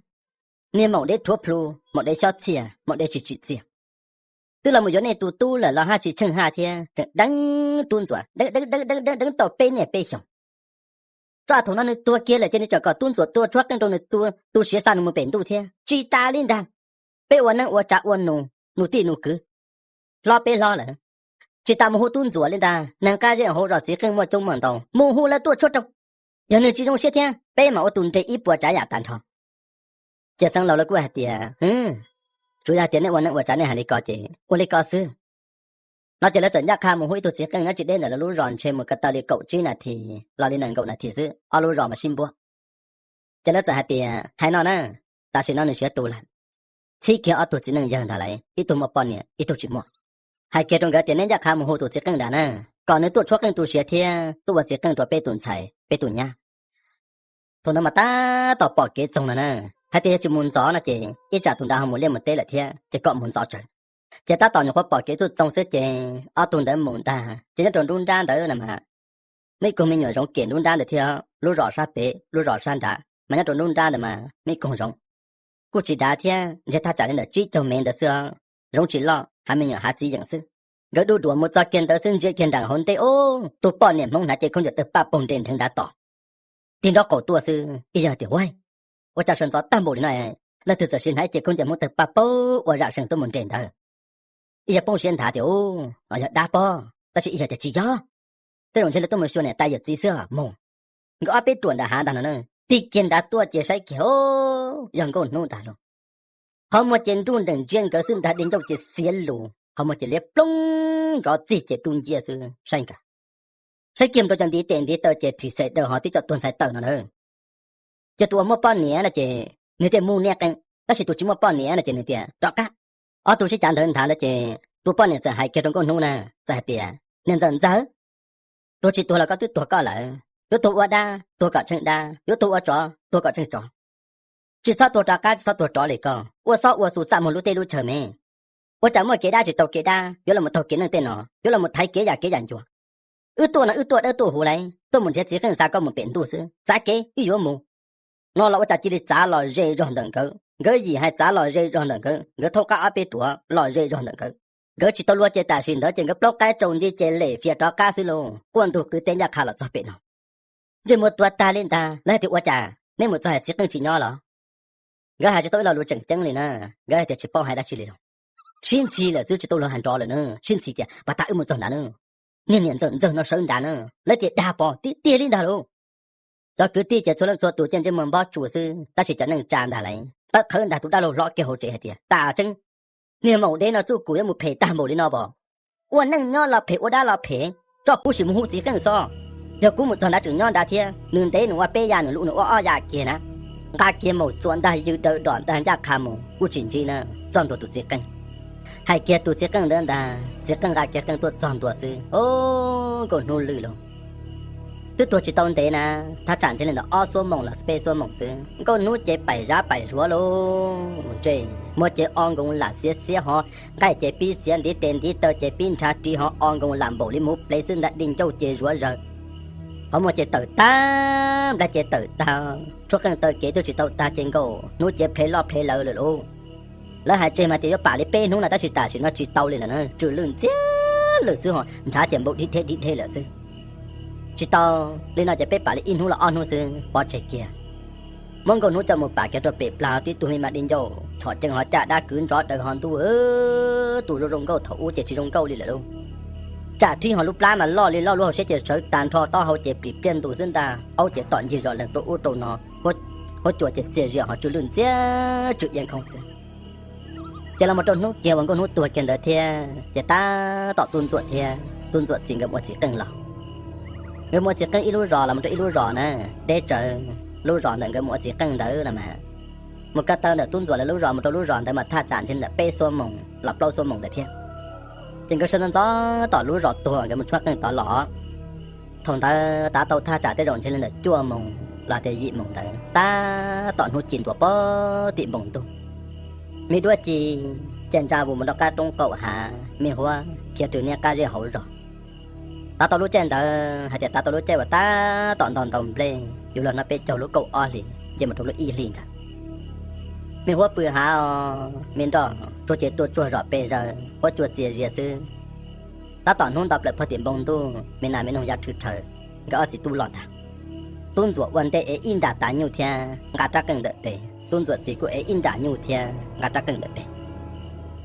Niag maum dev rhuav plhu, maum dev xyob txhiaj, maum dev tsis tsim txiaj, twb los mus yuav nej tus tub lawm los haj tsis tsheej haj thiab tseem deev tub ntsuam deev deev deev deev deev tau peb niaj peb xyoos. Txog thaum no nws tuag kiag lawm ces nws tseem kom tub ntsuam tuaj tshuab qeej rau nws, tu siav xa nws mus pem ntuj thiab tsis tas li ntag. Peb ua neej ua tsav ua nus, nus tij nus kwv, hlob peb hlob lawm, tsis tas mus hu tub ntsuam li ntag. Neeg qab zej hauv zos txiv qeej muaj coob muaj ntau, mus hu lawv tuaj tshuab rau. Yog nws tsis zoo siab thiab peb mam ua tus nres ib puas tsav yam tag nrho. Ces xeev laus lawv kuj hais tias, tsuas yog hais tias nej ua neej ua tsav nej hais li ko ces ua li ko xwb. No ces lawv txawm ncaj qha mus hu ib tug txiv qeej nyob tsis deb ntawm lawv lub zos ntshe mus ko taw li kaum tsib nas this los li nees nkaum nas this xwb, ob lub zos mas sib npuab. Ces lawv txawm hais tias hais no na, tam sim no nws siav tu lawm, txhib kiag ob tug txiv neej yawg ntag lawm, ib tug muaj poj niam ib tug tsis muaj. Hais kiag rau nkawd tias neb ncaj qha mus hu tus txiv qeej ntawd na, kom nws tuaj tshuab qeej tu siav thiab tuaj ua txiv qeej rau peb tus ntxhais peb tus nyab. Thaum ntawd mas tab tom pom kev txoog no na, hais tias yog tsis mus ntxov no ces ib tsam tus nrad ho mus liaj mus teb lawm thiab ces kom mus ntxov tsawv. Ces tab tom nyuam qhuav pom kev txuj txoog xwb ces ob tug ntawd mus ntag ces nyob rau nruab nrab ntawd no mas muaj ib koog me nyuam zoov kem nruab nrab ntawd thiab, lub zos sab pem lub zos sab nrad mas nyob rau nruab nrab ntawd mas muaj ib koog zoov. Kuj tsis dav thiab, ntshe thaj tsam li ntawm tsib caug mev ntawd xwb, zoov tsis loj, hav me nyuam hav txiv yeem xwb. Nkawd du duam mus txog kiag ntawd xwb ntsia kiag nraim hauv ntej ub, tus poj niam Hmoob hnav cev khaub ncaws tawg paj paug nres nrheev nrad tos. Tig nrob qaum tuaj xwb ib yawg tias, Ua, ua cas sawv ntxov tag npaum li no, leej twg txawm siv hnav cev khaub ncaws Hmoob tawg paj paug ua zam seem tuaj mus nres ntawd? Ib yawg poob siab nthav tias, Ub, los yog dab pob. Tab sis ib yawg tias, Tsis yog, tej zaum ntshe lawv tuaj mus xyuas niam tais yawm txiv xwb os, mus. Nkawd ob peb ruam nram hav ntag no na, tig kiag nrad tuaj ces saib kiag, yog Nkauj Hnub ntag lauj. Qhov muag ces nruj nreem ntsia nkawd xwb ntag, di ncauj ces xiav lus, qhov muag ces liab ploog nrov txig ces dub nciab xwb saib nkawd. Saib kiag mus rau cov ntiv tes ntiv taw ces thim xaim daws ho twb coj tuag ntxhais tawm no na. Ces tus uas muaj poj niam no ces nws tias mus niaj qee, tab sis tus tsis muaj poj niam no ces nws tias rov qab. Ob tug sib cav ntawd nthav ntawd ces tus poj niam txawm hais kiag rau Nkauj Hnub na, txawm hais tias, Niam ntxawm ntxawg, tuag tsis tuag los koj twb tuag koj lawm, yuav tuag ua dab tuag kom tsheej dab, yuav tuag ua tsov tuag kom tsheej tsov. Tsis txhob tuag rov qab tsis txhob tuag rov li koj, ua xob ua xu txaj muag lub teb lub chaw me. Ua cas muaj kev dab tsis tau kev dab, yuav los taug kev neej tej no, yuav los thaiv kev yam kev yam ncua. Wb tuaj no wb tuaj dawb tuaj huv lauj, tuaj mus nrhiav txiv qeej xa koj mus pem ntuj xwb, txav kev wb yuav mus. No los ua cas cia li txav los ze zog ntawm nkawd, nkawd yim hais txav los ze zog ntawm nkawd, nkawd thaub qab ob peb ruam los ze zog ntawm nkawd. Nkawd tsis tau luag ces tam sim ntawd ces nkawd plaub qaib tsaus nti ces lem fias rov qab xwb lauj. Quaj ntug qw teb ncaj qha los txog pem no. Ntsej muag tuag tag li ntag, lawv hais tias, Ua cas neb mus txog hais txiv qeej tsis nyob los? Nkawd hais tsis tau ib lo lus tseem ceeb li na, nkawd hais tias tsis paub hais dab tsi li lauj. Sib ntxhi lawm xwb tsis tau luag hais nrov lawm na, sib ntxhi tias, Pas tas wb mus txog nrad na, niag niam ntxawm ntxawg no sawv nrad na, lawv tias dag pom tiag tiag li ntag lauj. Cov kwv tij ces txhua leej txhua tus ces ntsej muag npob tsuas xwb, tab sis cov neej tsa ntag lauj, tawv qhawv ntag tus dab laug hlob kiag hauv tsev hais tias, Tas tseeb, niag maum dev no txuj kum yuav mus phem tag npaum li no pom. Ua neej nyob los phem ua dab los phem, tso kuv sim mus hu txiv qeej xwb. Yog kuv mus txog nrad tseem nyob nrad thiab, nws ntev nws ua peb yam nws luv nws ua ob yam kiag na. Nqa kiag maum txuas ntag ywg daws dom ntag ncaj qha mus kuj tsis ntsib na, txog ntua tus txiv qeej. Hais kiag tus txiv qeej ntawd ntag, txiv qeej nqa kiag qeej tuaj txog ntua xwb, o, Nkauj Hnub lwj lauj. Twb tuag tsis tau ntev na, thaj tsam ntshe li ntawm ob xuab moos los peb xuab moos xwb, Nkauj Hnub ces paim zab paim zuav lauj. Ntsej muag ces o nkoos lam xiav xiav ho, nqaij ces pib xiav, ntiv tes ntiv taw ces pib nrhav ris ho, o nkoos lam npaum li muv plev xwb ntag, di ncauj ces zuav zaws. Qhov muag ces tawm tag, nplaig ces tawm tag, tshuab qeej taw kev twb tsis tau tag ces Nkauj Hnub ces plhe loj plhe lawv lawm lauj. Lawv hais tseg mas tias yuav pam li peb hnub no tab sis tam sim no tsis tau li lawm na, tsw lwj ntxiag lwj xwb ho, nrhav ces npau dib dheb dib dheb lawm xwb. Tsis tau, li no ces peb pam li ib hnub los ob hnub xwb pov tseg kiag. Muab Nkauj Hnub coj mus pam kiag rau pem plag, tib tug me mas di ncauj tshom ceev ho, caj dab kwv ntsoov daws ho, ntuj, tus zoo zoo nkauj thaum ub ces tsis zoo nkauj li lawm lauj. Tsam rhib ho lub plab mas loj li loj, lub hauv siab ces sawv tag nrho, taub hau ces plim pliaj ntus xwb ntag, aub ces tom ncig zom lees rau ub rau no, huab cua ces txias zias ho, tsw lwj ntxiag tsw ia nkhoos xwb. Ces los mus rau hnub kiag uas Nkauj Hnub tuag kiag ntawd thiab ces tab tom Tub Ntxuam thiab Tub Ntxuam txiv nkawd mus ua txiv qeej los. Nkawd mus ua txiv qeej ib lub zos los mus rau ib lub zos na, deb tsawv. Lub zos ntawm nkawd mus ua txiv qeej ntawd na mas, mus ko taw ntawm Tub Ntxuam lawv lub zos mus rau lub zos ntawd mas thaj tsam ntshe ntawm peb xuab moos los plaub xuab moos ntawd thiab. Ces nkawd sawv ntxov ntxov tom lub zos tuag nkawd mus tshuab qeej tod los. Thaum ntawd tav tau thaj tsam tej zaum ntshe li ntawm cuaj moos los tias yim moos ntawd, tab tom hnub ci ntua pog tim npoo ntuj. Me duab ci ces ntsa vus mus rau qab roob qaum hav, me huab khiav rwg niab qab zej hauv zos. Tav tau lub caij ntawd hais tias tav tau lub caij uas tab tom ntaus ntaus nplej, yuav luag hnub peb caug lub kaum ob hlis ces mus rau lub ib hlis ntawd. Me huab pw hav os, me nroj tsuag ces tuaj tsuag zom pes zaws, huab cua txias zias xwb. Tab tom hnub nto plaws pog tim npoo ntuj, me nas me noog ya rhwv rhawv, nkawd ob txiv tub los ntag. Tub Ntxuam ua ntej ev ib nra tav nyuj thiab nqa rab qeej ntawm tes, Tub Ntxuam txiv kuj ev ib nra nyuj thiab nqa rab qeej ntawm tes.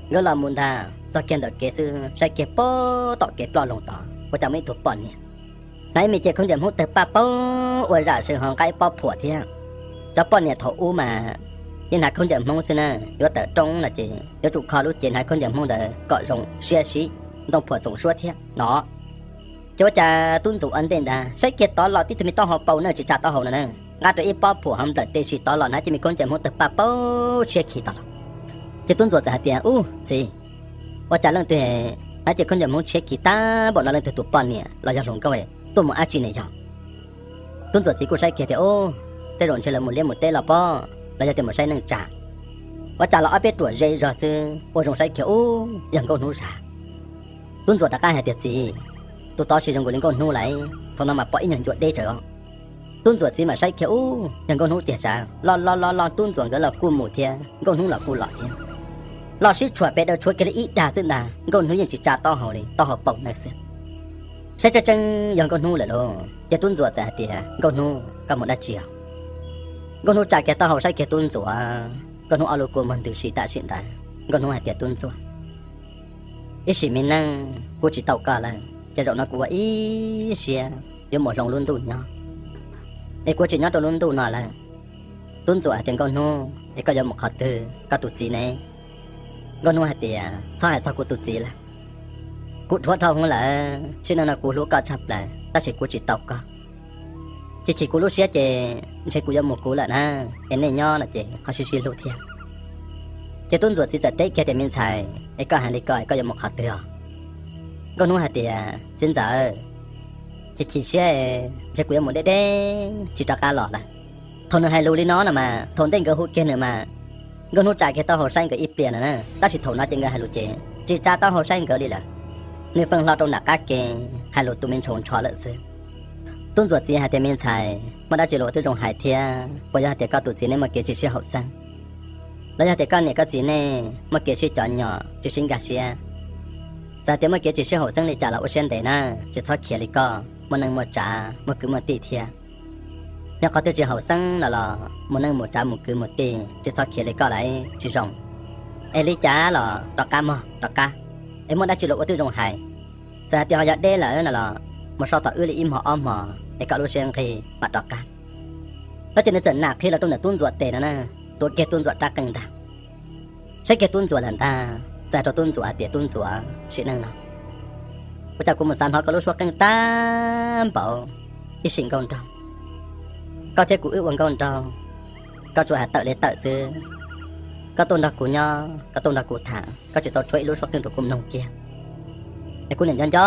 Nkawd los mus ntag, txog kiag ntawm kev xwb saib kiag pog tom kev ploj loo tod ua cas muaj ib tug poj niam hnav ib me cev khaub ncaws Hmoob tawg paj paug ua zam sees ho nqa ib pob phuam thiab. Cov poj niam thaum ub mas yeej hnav khaub ncaws Hmoob xwb na, yuav tawm rooj no ces yuav tsum kho lub cev hnav khaub ncaws Hmoob ntawd kom zoo siab sib ntoo phuam txoom suab thiab no. Ces ua cas Tub Ntxuam ua ntej ntag saib kiag tod los tib tug me taub hau paus na, tsis tsa taub hau no na, nqa rau ib pob phuam ho nplawm tes sim tod los hnav cov me khaub ncaws Hmoob tawg paj paug tshiab khiv tod los. Ces Tub Ntxuam txawm hais tias, Ub txiv, ua cas leej twg hnav cov khaub ncaws Hmoob tshiab khiv tag npaum no, leej twg tus poj niam los yog hluas nkauj tuaj mus dab tsi ne yog? Tub Ntxuam txiv kuj saib kiag tias, Ub, tej zaum ntshe lawv mus liab mus teb los pob, los yog tias mus saib neej tsa. Ua cas los ob peb ruam ze zog xwb, ua zoo saib kiag ub yog Nkauj Hnub sav. Tub Ntxuam rov qab hais tias, Txiv, tus tod siv zoo nkaus li Nkauj Hnub lawm, thaum no mas pom ib nyuag ncua deb tsawv os. Tub Ntxuam txiv mam saib kiag ub yog Nkauj Hnub tiag sav, loj loj loj loj Tub Ntxuam nkawd los kuj mus thiab, Nkauj Hnub los kuj los thiab. Los sib tshuam pes daws tshuav kiag li ib dag xwb ntag, Nkauj Hnub yeej tsis tsa taub hau li, taub hau paus nawb xwb. Saib tseeb tseeb yog Nkauj Hnub lawm lauj, ces Tub Ntxuam txawm hais tias, Nkauj Hnub, koj mus dab tsi os? Nkauj Hnub tsa kiag taub hau saib kiag Tub Ntxuam, Nkauj Hnub ob lub kua muag ntws si tam sim ntawd, Nkauj Hnub hais tias, Tub Ntxuam, ib sim me neej kuv tsis tau koj lawm ces zaum no kuv ua ib siab yuav mus hloov lub ntuj nyob, es kuv tsis nyob rau lub ntuj no lawm. Tub Ntxuam hais tias, Nkauj Hnub, es koj yuav mus qhov twg, koj tus txiv ne? Nkauj Hnub hais tias, Txhob hais txog kuv tus txiv lawm. Kuv dhuav dhau hwv lawm, sim neej no kuv hlub koj tshaj plaws tab sis kuv tsis tau koj. Chim chim kuv lub siab ces ntshe kuv yuav mus kuv lawm na, es nej nyob no ces ho sib sib hlub thiab. Ces Tub Ntxuam txiv txawm teb kiag tias, Me ntxhais, es koj hais li ko es koj yuav mus qhov twg os? Nkauj Hnub hais tias, Txiv ntxawm, chim chim siab, ntshe kuv yuav mus deb deb tsis rov qab los lawm. Thaum nws hais lus li no no mas thaum ntej nkawd hu kiag nws mas Nkauj Hnub tsa kiag taub hau saib nkawd ib pliag no na, tab sis thaum no ces nkawd hais lus ces tsis tsa taub hau saib nkawd li lawm. Nws feej hlo rau nram qab ke, hais lus tus me ntshau ntsho lawm xwb. Tub Ntxuam txiv hais tias, Me ntxhais, muaj dab tsi los ua tib zoo hais thiab, puas yog hais tias koj tus txiv nej muaj kev tsis sib haum xeeb, los yog tias koj niam koj txiv nej muaj kev sib cov nyom tsis sib nkag siab? Txawm hais tias muaj kev tsis sib haum xeeb li cas los ua siab ntev na, tsis txhob khiav li koj, muaj neej muaj tsav muaj kwv muaj tij thiab. Yog qhov twg tsis haum xeeb no los mus neej mus tsav mus kwv mus tij, tsis txhob khiav li koj lawm tsis zoo. Es li cas los rov qab mog, rov qab, es muaj dab tsi los ua tib zoo hais. Txawm hais tias ho yog deb lawm no los mus so tom wb li ib hmos ob hmos es koj lub siab nqig mam rov qab. No ces nws txawm nam qhi los rau ntawm Tub Ntxuam tes no na, tuav kiag Tub Ntxuam rab qeej ntag. Saib kiag Tub Ntxuam lawm ntag, txawm hais rau Tub Ntxuam hais tias, Tub Ntxuam, sim neej no ua cas kuv mus xav hnov koj lub suab qeej tag npaum ib sim nkauj nraug. Koj thiab kuv wb ua nkauj nraug, koj tsuas hais tawm li tawm xwb. Koj tuaj nrog kuv nyob, koj tuaj nrog kuv tham, koj tsis tau tshuab ib lub suab qeej rau kuv mloog kiag. Es kuv niam nco nco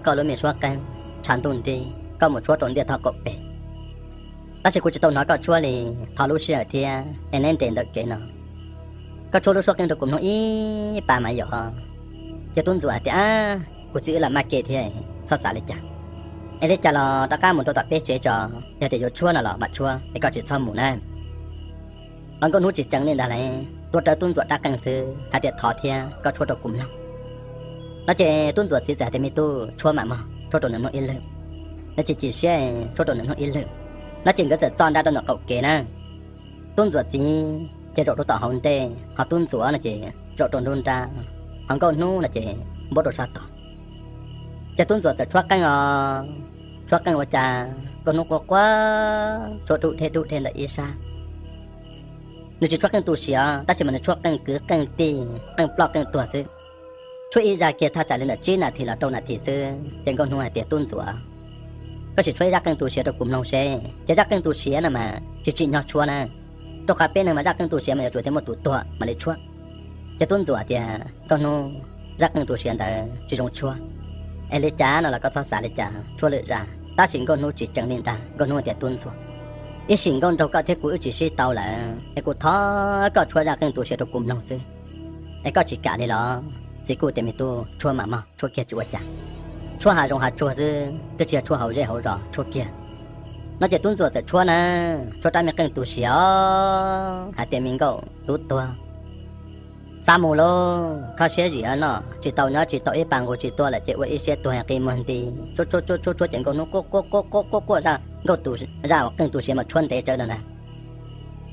koj lub me suab qeej, tshav ntuj nrig, koj mus tshuab rau ntiaj teb qaum pem. Tab sis kuv tsis tau hnov koj tshuab li, qhov lub sij hawm thiab es neb nres ntawm kev no, koj tshuab lub suab qeej rau kuv mloog ib pas mas yog. Ces tub ntxuam hais tias, Kuv txiv, wb lam maj ke thiab, txhob xav li cas. Es li cas los rov qab mus rau tom peb tsev tso, yog tias yuav tshuab no los mam tshuab es koj tsis txhob mus na. Los nkauj hnub tsis tseev li ntag lauj, tuav rawv tub ntxuam rab qeej xwb hais tias, Thov thiab, koj tshuab rau kuv mloog. No ces tub ntxuam txiv txawm hais tias, Me tub, tshuab mam mog, tshuab rau nws mloog ib lwm. Nws chim chim siab, tshuab rau nws mloog ib lwm. No ces nkawd txawm txo nra rau ntawm qaum kev na. Tub ntxuam txiv ces zaum rau tom hauv ntej, ho tub ntxuam no ces zaum rau nruab nrab, ho nkauj hnub no ces npuab rau sab tod. Ces tub ntxuam txawm tshuab qeej os, tshuab qeej ua cas nkauj hnub quaj quaj tshuab dub deb dub deb ntawm ib sab. Nws tsis tshuab qeej tu siav tab sis mas nws tshuab qeej kwv qeej tij, qeej ploj qeej tuag xwb. Tshuab ib zaj kiag thaj tsam li ntawm tsib nas this los rau nas this xwb ces nkauj hnub hais tias, Tub ntxuam, koj sim tshuab ib zaj qeej tu siav rau kuv mloog seb. Ces zaj qeej tu siav no mas tsis tsim nyog tshuab na, rau qhov peb neeg mas zaj qeej tu siav mas yuav tsum tias muaj tus tuag mam li tshuab. Ces tub ntxuam tias, Nkauj hnub, zaj qeej tu siav ntawd tsis zoo tshuab. Es li cas no los koj txhob xav li cas, tshuab lwm zaj. Tab sis nkauj hnub tsis tseev li ntag, nkauj hnub tias, Tub ntxuam, ib sim nkauj nraug koj thiab kuv wb tsis sib tau lawm es kuv thov koj tshuab zaj qeej tu siav rau kuv mloog xwb. Es koj tsis kam li los? Txiv kuj tias, Me tub, tshuab mam mog, tshuab kiag tsis ua cas. Tshuab hav zoov hav tsuag xwb, twb tsis yog tshuab hauv zej hauv zos, tshuab kiag. No ces tub ntxuam txawm tshuab na, tshuab rab me qeej tu siav os, hais tias, Me nkauj tub tuag, xav mus lauj, kho siab zim no, tsis tau nyob tsis tau ib pas nqus tsis tuag lawm ces ua ib siab tuag qi muag nti. Tshuab tshuab tshuab tshuab tshuab ces nkauj hnub quaj quaj quaj quaj quaj quaj zaj nkauj tu, zaj qeej tu siav mas tshuab ntev tsawv no na.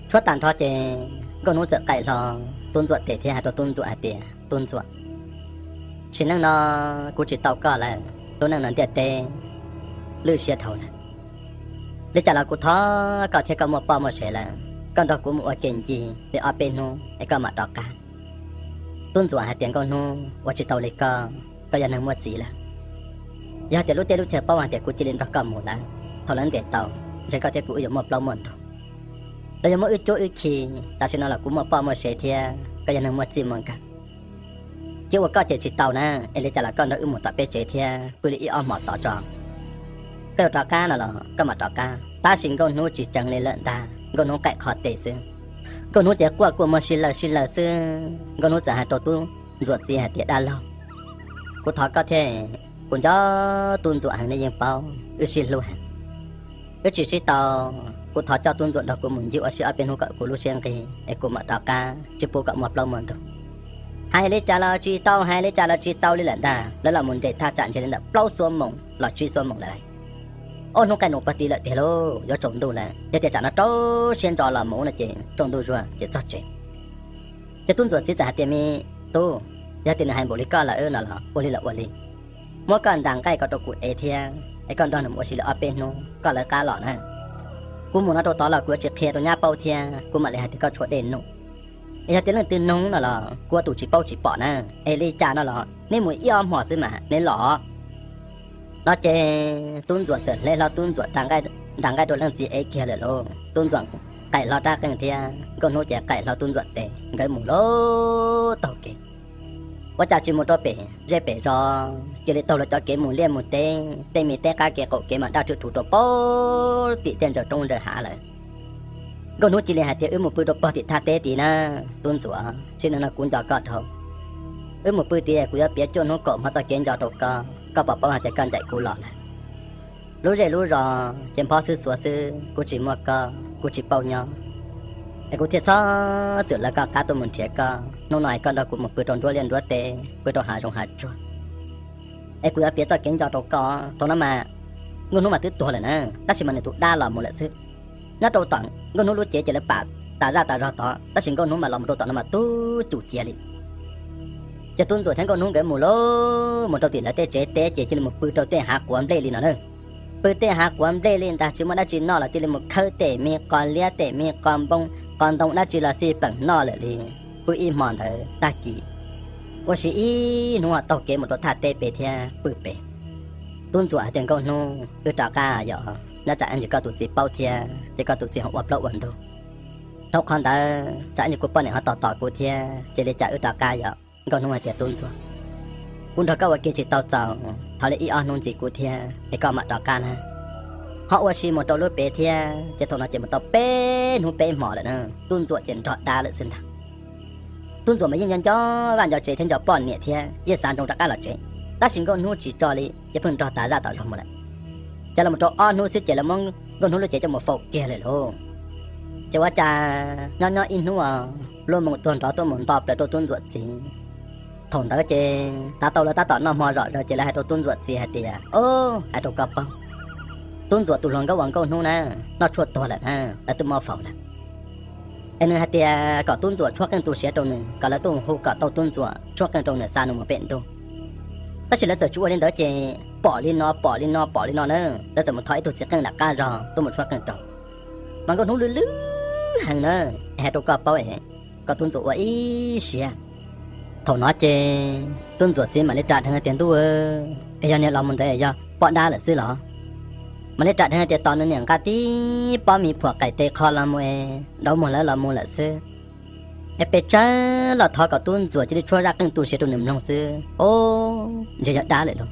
Tshuab tag nrho ces nkauj hnub txawm qaim hlo tub ntxuam tes thiab hais rau tub ntxuam hais tias, Tub ntxuam, sim neej no kuv tsis tau koj lawm, lub neej no ntiaj teb lwj siab dhau lawm. Li cas los kuv thov koj thiab, koj muaj poj muaj sev lawm, koj nrog kuv mus ua ke ncig li ob peb hnub es koj mam rov qab. Tub ntxuam hais tias, Nkauj hnub, ua tsis tau li koj, koj yog neeg muaj txiv lawm. Yog tias lub teb lub chaw paub hais tias kuv cia li nrog koj mus lawm, thaum lawv ntes tau, ntshe koj thiab kuv wb yuav muaj plaub muaj ntug, los yuav muaj wb cuab wb khi. Tam sim no los kuv muaj poj muaj sev thiab koj yog neeg muaj txij muaj nkawm. Cia ua koj ces tsis tau na, es li cas los koj nrog wb mus tom peb tsev thiab pw li ib ob hmos tod tso. Koj yuav rov qab no los koj mam rov qab. Tab sis nkauj hnub tsis tseev li lawm ntag, nkauj hnub qaim qho tes xwb. Nkauj hnub ces quaj kuj muag sib lawg sib lawg xwb. Nkauj hnub txawm hais rau tub ntxuam txiv hais tias, Dab laug, kuv thov koj thiab, kuv nco tub ntxuam heev, nej yeej paub wb sib hlub heev. Wb tsis sib tau, kuv thov coj tub ntxuam nrog kuv mus ncig ua si ob peb hnub kom kuv lub siab nqig es kuv mam rov qab, tsis pub kom muaj plaub muaj ntug. Hais li cas los tsis tau, hais li cas los tsis tau li lawm ntag. Lawv los mus nres thaj tsam ntshe li ntawm plaub xuab moos los tsib xuab moos lawm. Ob hnub qaij num pog ti lawm tiag lauj, yuav tsaus ntuj lawm. Yog tias tsam no rau siab ntso los mus no ces tsaus ntuj zuag ces txog tsev. Ces tub ntxuam txiv txawm hais tias, Me tub, yog tias nws hais npaum li koj lawm no los ua li los ua li. Muab koj nra nqaij ko rau kuv ev thiab es koj nrog nws mus ua si li ob peb hnub koj lawv qab los na. Kuv mus no rau tod los kuv yuav tsis qhia rau nyab paub thiab kuv mam li hais tias koj tshuav dej num. Es yog tias leej twg nug no los kuv ua tus tsis paub tsis pom na. Es li cas no los neb mus ib ob hmos xwb mas neb los. No ces tub ntxuam txawm hle hlo tub ntxuam nra nqaij rau leej txiv ev kiag lawm lauj. Tub ntxuam qaim hlo rab qeej thiab nkauj hnub ces qaim hlo tub ntxuam tes, nkawd mus lauj taug kev. Ua cas tsis mus rau pem zej pem zos, cia li taug lawv cov kev mus liaj mus teb, tej me teb qab kev qaum kev mas daj rhwv rhuv rau pem tim tej ntsaws roob ntsaws hav lawm. Nkauj hnub cia li hais tias, Wb mus pw rau pog tim thaj teb tid na. Tub ntxuam, sim neej no kuv nco koj dhau. Wb mus pw tid kuv yuav piav cuaj hnub kaum hmo txoj kev nco rau koj, koj puas paub hais tias koj ncaim kuv los lawm. Lub zej lub zos ces nphob xwb xuav xwb, kuv tsis muaj koj kuv tsis paub nyob. Es kuv thiaj txhob txwm lawv koj qab tuaj mus nrhiav koj. Hnub no es koj nrog kuv mus pw rau nruab liaj nruab teb, pw rau hav zoov hav tsuag. Es kuv yuav piav txoj kev nco rau koj. Thaum no mas nkauj hnub mas twb tuag lawm na, tab sis mas nws tus dab los mus lawm xwb. Nyob rau tom nkauj hnub lub cev ces lawv pam tas zaj tas zog tod, tab sis nkauj hnub mas los mus rau tom no mas tub cum ciav li. Ces tub ntxuam thiab nkauj hnub nkawd mus lauj, mus rau tim lawv tej tsev teb ces cia li mus pw rau tej hav quav nplej li no na. Pw tej hav quav nplej li ntag, tsis muaj dab tsi noj los cia li mus khawb tej me qos liab tej me qos npoo qos ntoo dab tsi los xij peem noj lawm li. Pw ib hmo ntawd tag kis, ua si ib hnub taug kev mus rau thaj teb pem thiab pw pem. Tub ntxuam hais tias, Nkauj hnub, wb rov qab yom, nyob tsam ntsis koj tus txiv paub thiab ces koj tus txiv ho ua plaub ua ntug. Dhau qhov ntawd tsam ntsis kuv poj niam ho tos tos kuv thiab ces li cas wb rov qab yom. Nkauj hnub hais tias, Tub ntxuam, kuv nrog koj ua ke tsis tau txaus, thov li ib ob hnub ntxiv kuv thiab es koj mam rov qab na. ho ua si mus rau lub pem thiab. Ces thaum no ces mus tau peb hnub peb hmo lawm na, Tub Ntxuam ces nrog dab lawm xwb ntag. Tub Ntxuam mas yeej nco nco vaj nco tsev thiab nco poj niam thiab yeej xav nrog rov qab los tsev, tab sis Nkauj Hnub tsis tso li ces pheej nrog tas zaj tom zog mus lawm. Ces los mus rau ob hnub xwb ces lawv muab Nkauj Hnub lub cev coj mus faus kiag lawm lauj. Ces ua cas nyob nyob ib hnub, lub moo tuag nrov tuaj mus nto plaws rau Tub Ntxuam txiv. Thaum ntawd ces tav tau lawv tab tom noj hmo zom zaws ces lawv hais rau Tub Ntxuam txiv hais tias, Au, hais rau koj paub, Tub Ntxuam tus hluas nkauj uas Nkauj Hnub na, noj tshuaj tuag lawm na, lawv twb muab faus lawm. Es nws hais tias kom Tub Ntxuam tshuab qeej tu siav rau nws, kom lawv tuaj mus hu kom tau Tub Ntxuam tshuab qeej rau nws xa nws mus pem ntuj. Tab sis lawv txawm tsis ua li ntawd ces pom li no pom li no pom li no na, lawv txawm mus thov ib tug txiv qeej nram qab zog tuaj mus tshuab qeej rau. Mas Nkauj Hnub lwj lwj heev na, hais rau koj paub, kom Tub Ntxuam ua ib siab. Thaum no ces Tub Ntxuam txiv mam li ras dheev tias, Ntuj, es yog niag los mus ntawd yog poj dab lawm xwb los? Mam li ras dheev tias tos nws niam nqa tib pob mis phuam qais tes qho los mus es dauv muag lawv los mus lawm xwb. Es pes tsawg los thov kom Tub Ntxuam cia li tshuab zaj qeej tu siav rau nws mloog xwb. Au, ntshe yog dab lawm lauj.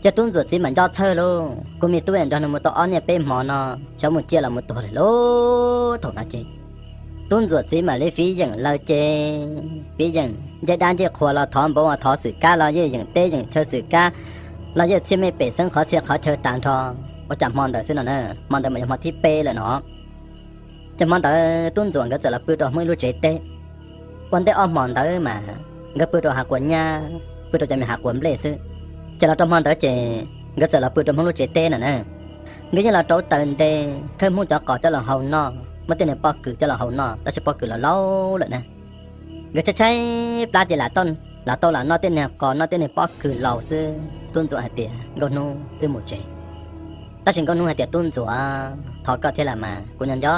Ces Tub Ntxuam txiv mam nco txhawj lauj, kuv me tub nrog nws mus tau ob niaj peb hmo no, xyov mus ciaj los mus tuag lawm lauj. Thaum no ces Tub Ntxuam txiv mam li fiv yeem lawv ces fiv yeem ncej dab ncej qhua los thov npauv thov xwm kab los yeej yeem teb yeem chaw xwm kab los yeej txhiaj mej pem xeeb qhov txhia qhov chaw tas nrho. Ua cas hmo ntawd xwb no na, hmo ntawd mas yog hmo thib peb lawm no. Ces hmo ntawd Tub Ntxuam nkawd txawm los pw rau Hmoob ib lub tsev teb. Ua ntej ob hmo ntawd mas nkawd pw rau hav quas nyab, pw rau cov me hav quas nplej xwb. Ces los rau hmo ntawd ces nkawd txawm los pw rau Hmoob lub tsev teb no na. Nkawd yeej los rauv taws nte, khawb Hmoob cov qos coj los hau noj, muab tej niag pob kws coj los hau noj, tab sis pob kws laus laus lawm na. Nkawd tshaib tshaib plab ces lam tau lam noj tej niag qos noj tej niag pob kws laus xwb. Tub Ntxuam hais tias, Nkauj Hnub, wb mus tsev. Tab sis Nkauj Hnub hais tias, Tub Ntxuam, thov koj thiab los mas, kuv nyob nco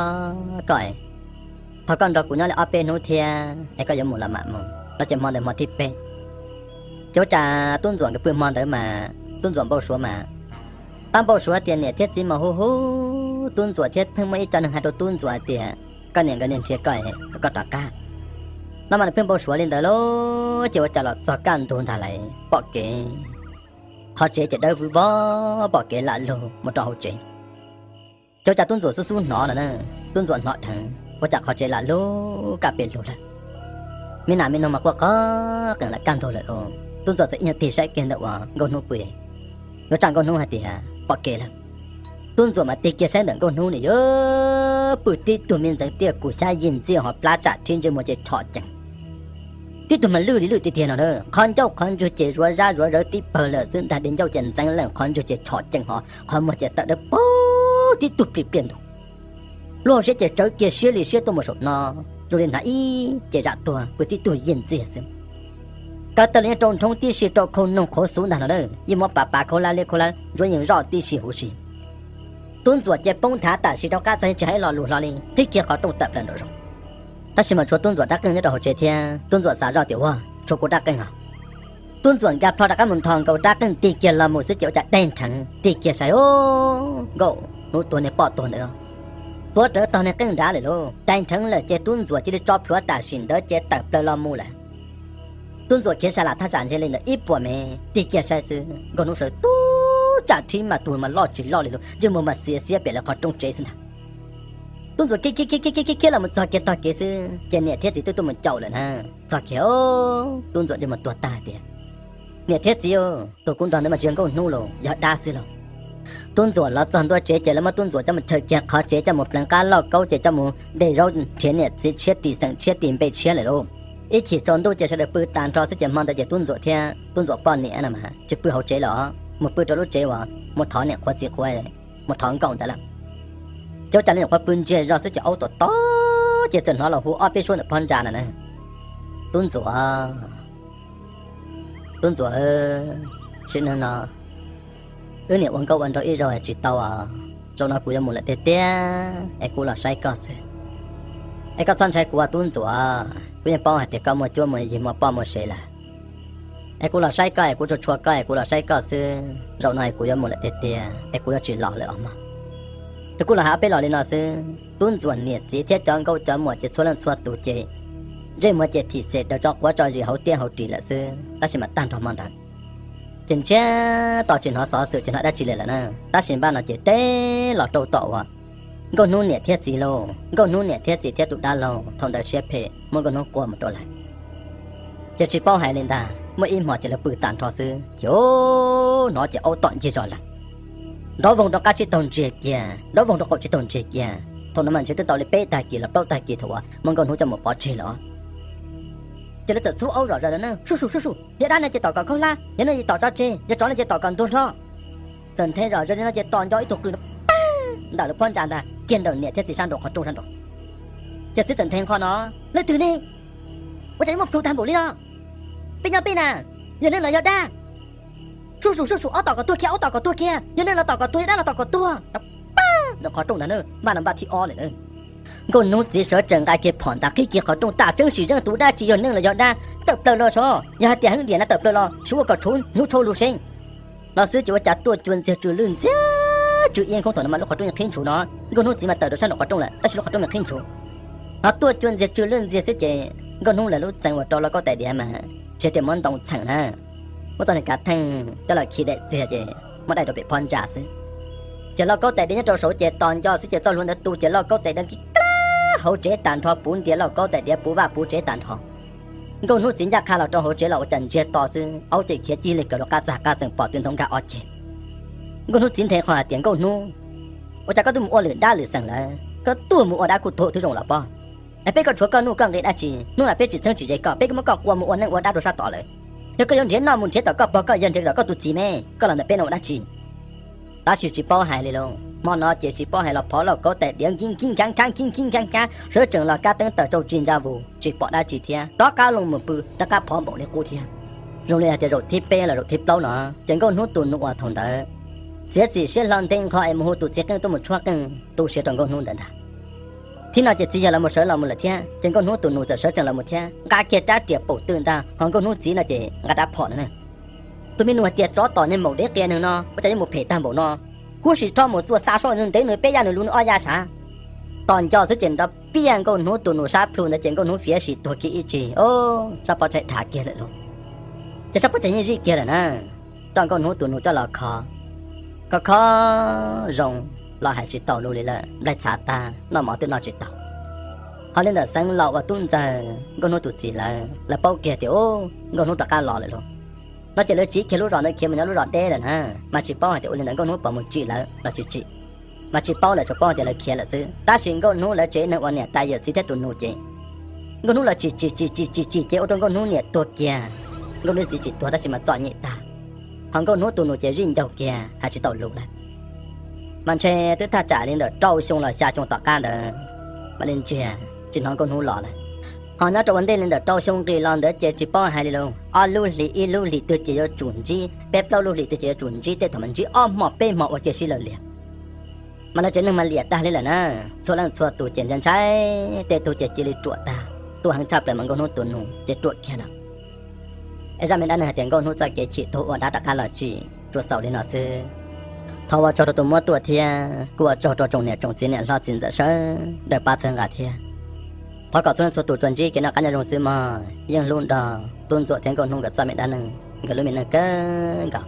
koj, thov koj nrog kuv nyob li ob peb hnub thiab es koj yuav mus los mam mus. No ces hmo ntawd hmo thib peb. Ces ua cas Tub Ntxuam nkawd pw hmo ntawd mas Tub Ntxuam npau suav mas, tab npau suav tias niam thiab txiv mas hu hu Tub Ntxuam thiab pheej muaj ib co neeg hais rau Tub Ntxuam hais tias, Koj niam nkawd niag nrhiav koj, kom koj rov qab. No mas nws pheej npau suav li ntawd lauj. Ces ua cas los txog kaj ntug ntag lawm pom kev qhov tsev ces dawb vog pom kev lam lug mus rau hauv tsev. Ces ua cas Tub Ntxuam xub xub hnov no na, Tub Ntxuam hnov dheev ua cas qhov tsev lam lug kaj pem lug lawm. Me nas me noog mas quaj qees lawm kaj ntug lawm lauj. Tub Ntxuam txawm ib nyuag tig saib kiag ntawm uas Nkauj Hnub pw, yuav tsam Nkauj Hnub hais tias pom kev lawm. Tub Ntxuam mas tig kiag saib ntawm Nkauj Hnub ne, yog pw tib tug me ntxeev tiaj kuv xyab yig ntxiag hos plab tsam rhib ntsej muag ces chom cees. Tib tug mas lwj li lwj tiag tiag no, qhov ncauj qhov ntswg ces zuav zab zuav zawv tib pawg lawm xwb ntag, di ncauj ces ntxeev leej, qhov ntswg ces chom cees hos qhov muag ces tawm dawb paug tib tug plig pliaj ntug. Lub hauv siab ces tsawv kiag siab li siab tuaj mus saum no, zoo li hnav ib ce zam tuag pw tib tug yig ntxiag xwb. Ko taw los yeej rau nrhoob tib si, rau khau noog qhuav xuv ntag no na, yeej muab pav pav khaub hlab liab khaub hlab ntsuab yeej zoj tib si huv si. Tub Ntxuam ces poob nthav tam sim rov qab txog tsis hais lo lus hlo li, qhib kiag qhov rooj tawm plaws nraum zoov. Tab sis mas tshuav Tub Ntxuam rab qeej nyob rau hauv tsev thiab, Tub Ntxuam xav zoj tias ua tshuav kuv rab qeej os. Tub Ntxuam nkag plho rov qab mus nthos nkaus rab qeej tig kiag los mus xwb ces ua cas daig nrheev tig kiag saib os, Nkauj Hnub tuag niag poj tuag ntawd tuav rawv tog niag qeej nrad lawm lauj. Daig nrheev lawm ces Tub Ntxuam cia li tso plhuav tam sim ntawd ces tawm plaws los mus lawm. Tub Ntxuam khiav sa lam thaj tsam ntshe li ntawm ib puas mev, tig kiag saib xwb Nkauj Hnub sawv tub tsam rhib mas tus mas loj tsis loj li lauj, ntsej muag mas xiav xiab pem lawv qhov rooj tsev xwb ntag. Tub Ntxuam khiav khiav khiav khiav khiav los mus txog kiag tog kev xwb ces niam thiab txiv twb tuaj mus caum lawm na. Txog kiag Tub Ntxuam ntsej muag tuag tag tias, Niam thiab txiv, tus kuv nrog ntawd mas tsis yog Nkauj Hnub los, yog dab xwb los. Tub Ntxuam los txog ntua tsev ces lawv muab Tub Ntxuam coj mus chaw kiag qhov tsev, coj mus pleev qab lauj kaub ces coj mus de zaub nrhiav niam txiv tshiab tim xeem tshiab tim npe tshiab lawm lauj. Ib chim tsaus ntuj ces sawv daws pw tag nrho xwb ces hmo ntawd ces Tub Ntxuam thiab Tub Ntxuam poj niam no mas tsis pw hauv tsev lawm, mus pw rau lub tsev uas mus thov niam qhuav txiv qhuav, mus thov nkauj ntawd lawm. Ces ua cas li nyuam qhuav pw ntsiag zog xwb ces aub tom tom ces txawm hnov los hu ob peb suab ntawm phab ntsa no na, Tub Ntxuam, Tub Ntxuam, sim neej no wb niam ua nkauj ua nraug ib zaug tsis tau os, zaum no kuv yuav mus lawm tiag tiag es kuv los saib koj xwb. Es koj txhob ntshai kuv, Tub Ntxuam, kuv yeej paub hais tias koj muaj cuab muaj yig muaj poj muaj sev lawm. Es kuv los saib koj es kuv tsuas tshua koj es kuv los saib koj xwb, zaum no es kuv yuav mus lawm tiag tiag es kuv yuav tsis los lawm os mog. Tus kuj los hais ob peb los li no xwb, Tub Ntxuam niam txiv thiab cov nkauj cov muam ces txhua leej txhua tus ces ntsej muag ces thim xem raws tso quav tso zis hauv tiaj hauv ris lawm xwb. Tab sis mas tag nrho hmo ntawd Ces ntsiag to tsis hnov xov xwm tsis hnov dab tsi li lawm na. Tab sis npaj no ces teb los rau tom uas Nkauj Hnub niam thiab txiv lauj, Nkauj Hnub niam thiab txiv thiab tus dab laug thaum ntawd siab phem muab Nkauj Hnub qua mus rau lawm. Ces tsis paub hais li ntag, muaj ib hmos ces lawv pw tag nrho xwb ces hnov ces aub tom ncig zos lawm. Nrov voog rov qab tsib taug ntsiag kiag, nrov voog rau qaum tsib taug ntsiag kiag. Thaum no mas ntshe twb tau li peb tag kis los plaub tag kis thaum uas muab Nkauj Hnub coj mus pov tseg lawm. Ces lawv txawm txhub aub zom zaws na, sub sub sub sub, yog dab no ces tom kom khaub hlab, yog no ces tom tso tseg, yog tsov no ces tom kom ntuag nrho. Txawm nthe zom zaws li no ces tos nco ib tug qw pag ntawm lub phab ntsa ntag kiag ntawm niam thiab txiv sab nraum qhov rooj sab nraud. Ces txiv txawm nthe nqho no, leej twg ne? Ua cas yuav muaj plhus tag npaum li no? Peb nyob peb na, yog neeg los yog dab? Sub sub sub sub, aub tom kom tuag kiag, aub tom kom tuag kiag, yog neeg los tom kom tuag, yog dab los tom kom tuag. Pag ntawm qhov rooj ntag na, npaj no npaj thib ob lawm na. Nkauj Hnub txiv sawv tsees nqa kiag phom ntag qhib kiag qhov rooj tam tseeb sim zeej tus dab tsi yog neeg los yog dab, tawm plaws los sov, yog hais tias heev diam na tawm plaws los sov ua kom tshuav hnyuv tshau lus seev. No xwb ces ua cas tuaj cua ntxiag tsw lwj ntxiag tsw iab nkhoob thaum no mas lub qhov rooj yeej qhib ntshuv no. Nkauj Hnub txiv mas tawm rau sab nraum qhov rooj lawm tab sis lub qhov rooj yeej qhib ntshuv. No tuaj cua ntxiag tsw lwj ntxiag xwb ces Nkauj Hnub lawv lub txee uas rau lauj kaub tais diav mas tsis tias muab ntoo txheem na, muab txoj niag kav theej coj los khi daim txiag ces muab dai rau pem phab ntsa xwb. Ces lauj kaub tais diav nyob rau saud ces tos nco xwb ces txoj hlua ntawd tu ces lauj kaub tais diav nkig kab hauv tsev tag nrho, puv ntias lauj kaub tais diav puv vaj puv tsev tag nrho. Nkauj Hnub txiv ncaj qha los rau hauv tsev los ua cas ntsiag to xwb, aub ces khiav cia li kawg rov qab txag qab txeem pom tw ntoo nkag ob ceg. Nkauj Hnub txiv nthe qho hais tias Nkauj Hnub, ua cas koj twb mus ua lwm dab lwm xeem lawm, koj tuaj mus ua dab kuj tuag twb zoo los pob. Es peb koj tshuav koj nuj koj nqi dab tsi, hnub no peb tsis txheeb tsis ze koj, peb kuj muab koj qua mus ua neej ua dab rau sab tod lawm. Yog koj yuav nrhiav noj mus nrhiav tom koj pog koj yawg, nrhiav tom koj tus txiv me, koj los ntawm peb no ua dab tsi? Tab sis tsis paub hais li lauj, hmo no ces tsis paub hais los phov lauj kaub tais diav nkig nkig nkhav nkhav nkig nkig nkhav nkhav, sawv tsees los kab teeb taws rau tsis ntsa vus tsis pom dab tsi thiab rov qab los mus pw rov qab phov npaum li qub thiab. Zoo li hais tias zaum thib peb los zaum thib plaub no ces Nkauj Hnub tus nus uas thaum ntawd txiav txim siab hlo nte nqho es mus hu tus txiv qeej tuaj mus tshuab qeej tu siav rau Nkauj Hnub ntawd ntag. Thib no ces txiv yawg los mus sawv los mus lawm thiab ces Nkauj Hnub tus nus txawm sawv tsees los mus thiab nqa kiag rab riam paum twg ntag, ho Nkauj Hnub txiv no ces nqa rab phom no na. Tus me nus hais tias tsov tom niag maum dev qias neeg no ua cas yuav mus phem tag npaum no, kuv sim rho mus txua xa soj nws ntev nws peb yaj nws lus nws ob yaj sav. Tos nco xwb ces nrov piaj Nkauj Hnub tus nus sab plhu ntawd ces Nkauj Hnub fiav sim tuag kiag ib tsig, o, sab pob tsaig dhav kiag lawm lauj. Ces sab pob tsaig yeej zij kiag lawm na. Coj Nkauj Hnub tus nus coj los kho, kho kho zoo los hais tsis tau lus li lawm, nplaig txhav tag noj mov twb noj tsis tau. Ho li ntawm Xeev Laus uas tub ntxawg Nkauj Hnub tus txiv lawv, lawv paub kiag tias, u, Nkauj Hnub rov qab los lawm lauj. No ces lawv tsiv kiag lub zos ntawd khiav mus nyob lub zos deb lawm na, mas tsis paub hais tias ua li ntawd Nkauj Hnub puas mus tsim lawv los tsis tsim. Mas tsis paub lawm, tsuas paub hais tias lawv khiav lawm xwb. Tab sis Nkauj Hnub lawv tsev neeg uas niam tais yawm txiv thiab tus nus ces Nkauj Hnub lawv tsim tsim tsim tsim tsim tsim ces ua rau Nkauj Hnub niam tuag kiag. Nkauj Hnub txiv tsis tuag tab sis mas txom nyem tag. Ho Nkauj Hnub tus nus ces zij ncaug kiag hais tsis tau lus lawm. Mas ntshe twb thaj tsam li ntawm rau xyoo los xya xyoo tom qab ntawd mam li ntsiag tsis hnov Nkauj Hnub los lawm. Ho nyob rau ua ntej li ntawm rau xyoo nqis los ntawd ces tsis paub hais li lauj, ob lub hlis ib lub hlis twg ces yuav tsum ntsib, peb plaub lub hlis twg ces yuav tsum ntsib, tej thaum mas ntsib ob hmo peb hmo ua ke sib law liag. Mas lawv tsev neeg mas liam tag li lawm na, txhua leej txhua tus ces ntshai ntshai, tej tug ces cia li ruam tag, tuaj heev tshaj plaws mas Nkauj Hnub tus nus ces ruam kiag lawm. Es zaj me dab neeg hais tias Nkauj Hnub txoj kev chim tuag ua dab rov qab los tsim tsuas xaus li no xwb. Thov ua tsaug rau tus muab tuaj thiab kuj ua tsaug rau tsoom niam tsoom txiv niam hlob txiv ntxawm sawv daws pab txhawb nqa thiab. Thov kom txhua leej txhua tus tsuas ntsib kev noj qab nyob zoo xwb mog. Yeej hlub nrog Tub Ntxuam thiab Nkauj Hnub nkawd txoj me dab neeg, nkawd lub me neej kawg nkaus.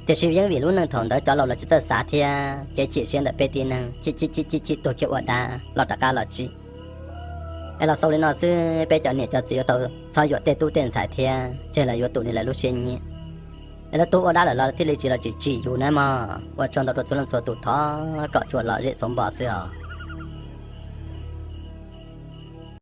Tiam sis yeej vim lub neej thaum ntawd cov laus los tsis txawj xav thiab kev chim siab ntawm peb tib neeg chim chim chim chim chim tuag kiag ua dab los rov qab los tsim. Es los xaus li no xwb, peb cov niam cov txiv yuav tau txhob yuam tej tub tej ntxhais thiab tseg los yuav tus li lawv lub siab nyiam. Es lawv tuag ua dab lawm los thiaj li tsis los tsim tsim yus na mog. Ua tsaug ntau rau txhua leej txhua tus, thov kom tsuas lom zem txhua npo xwb os.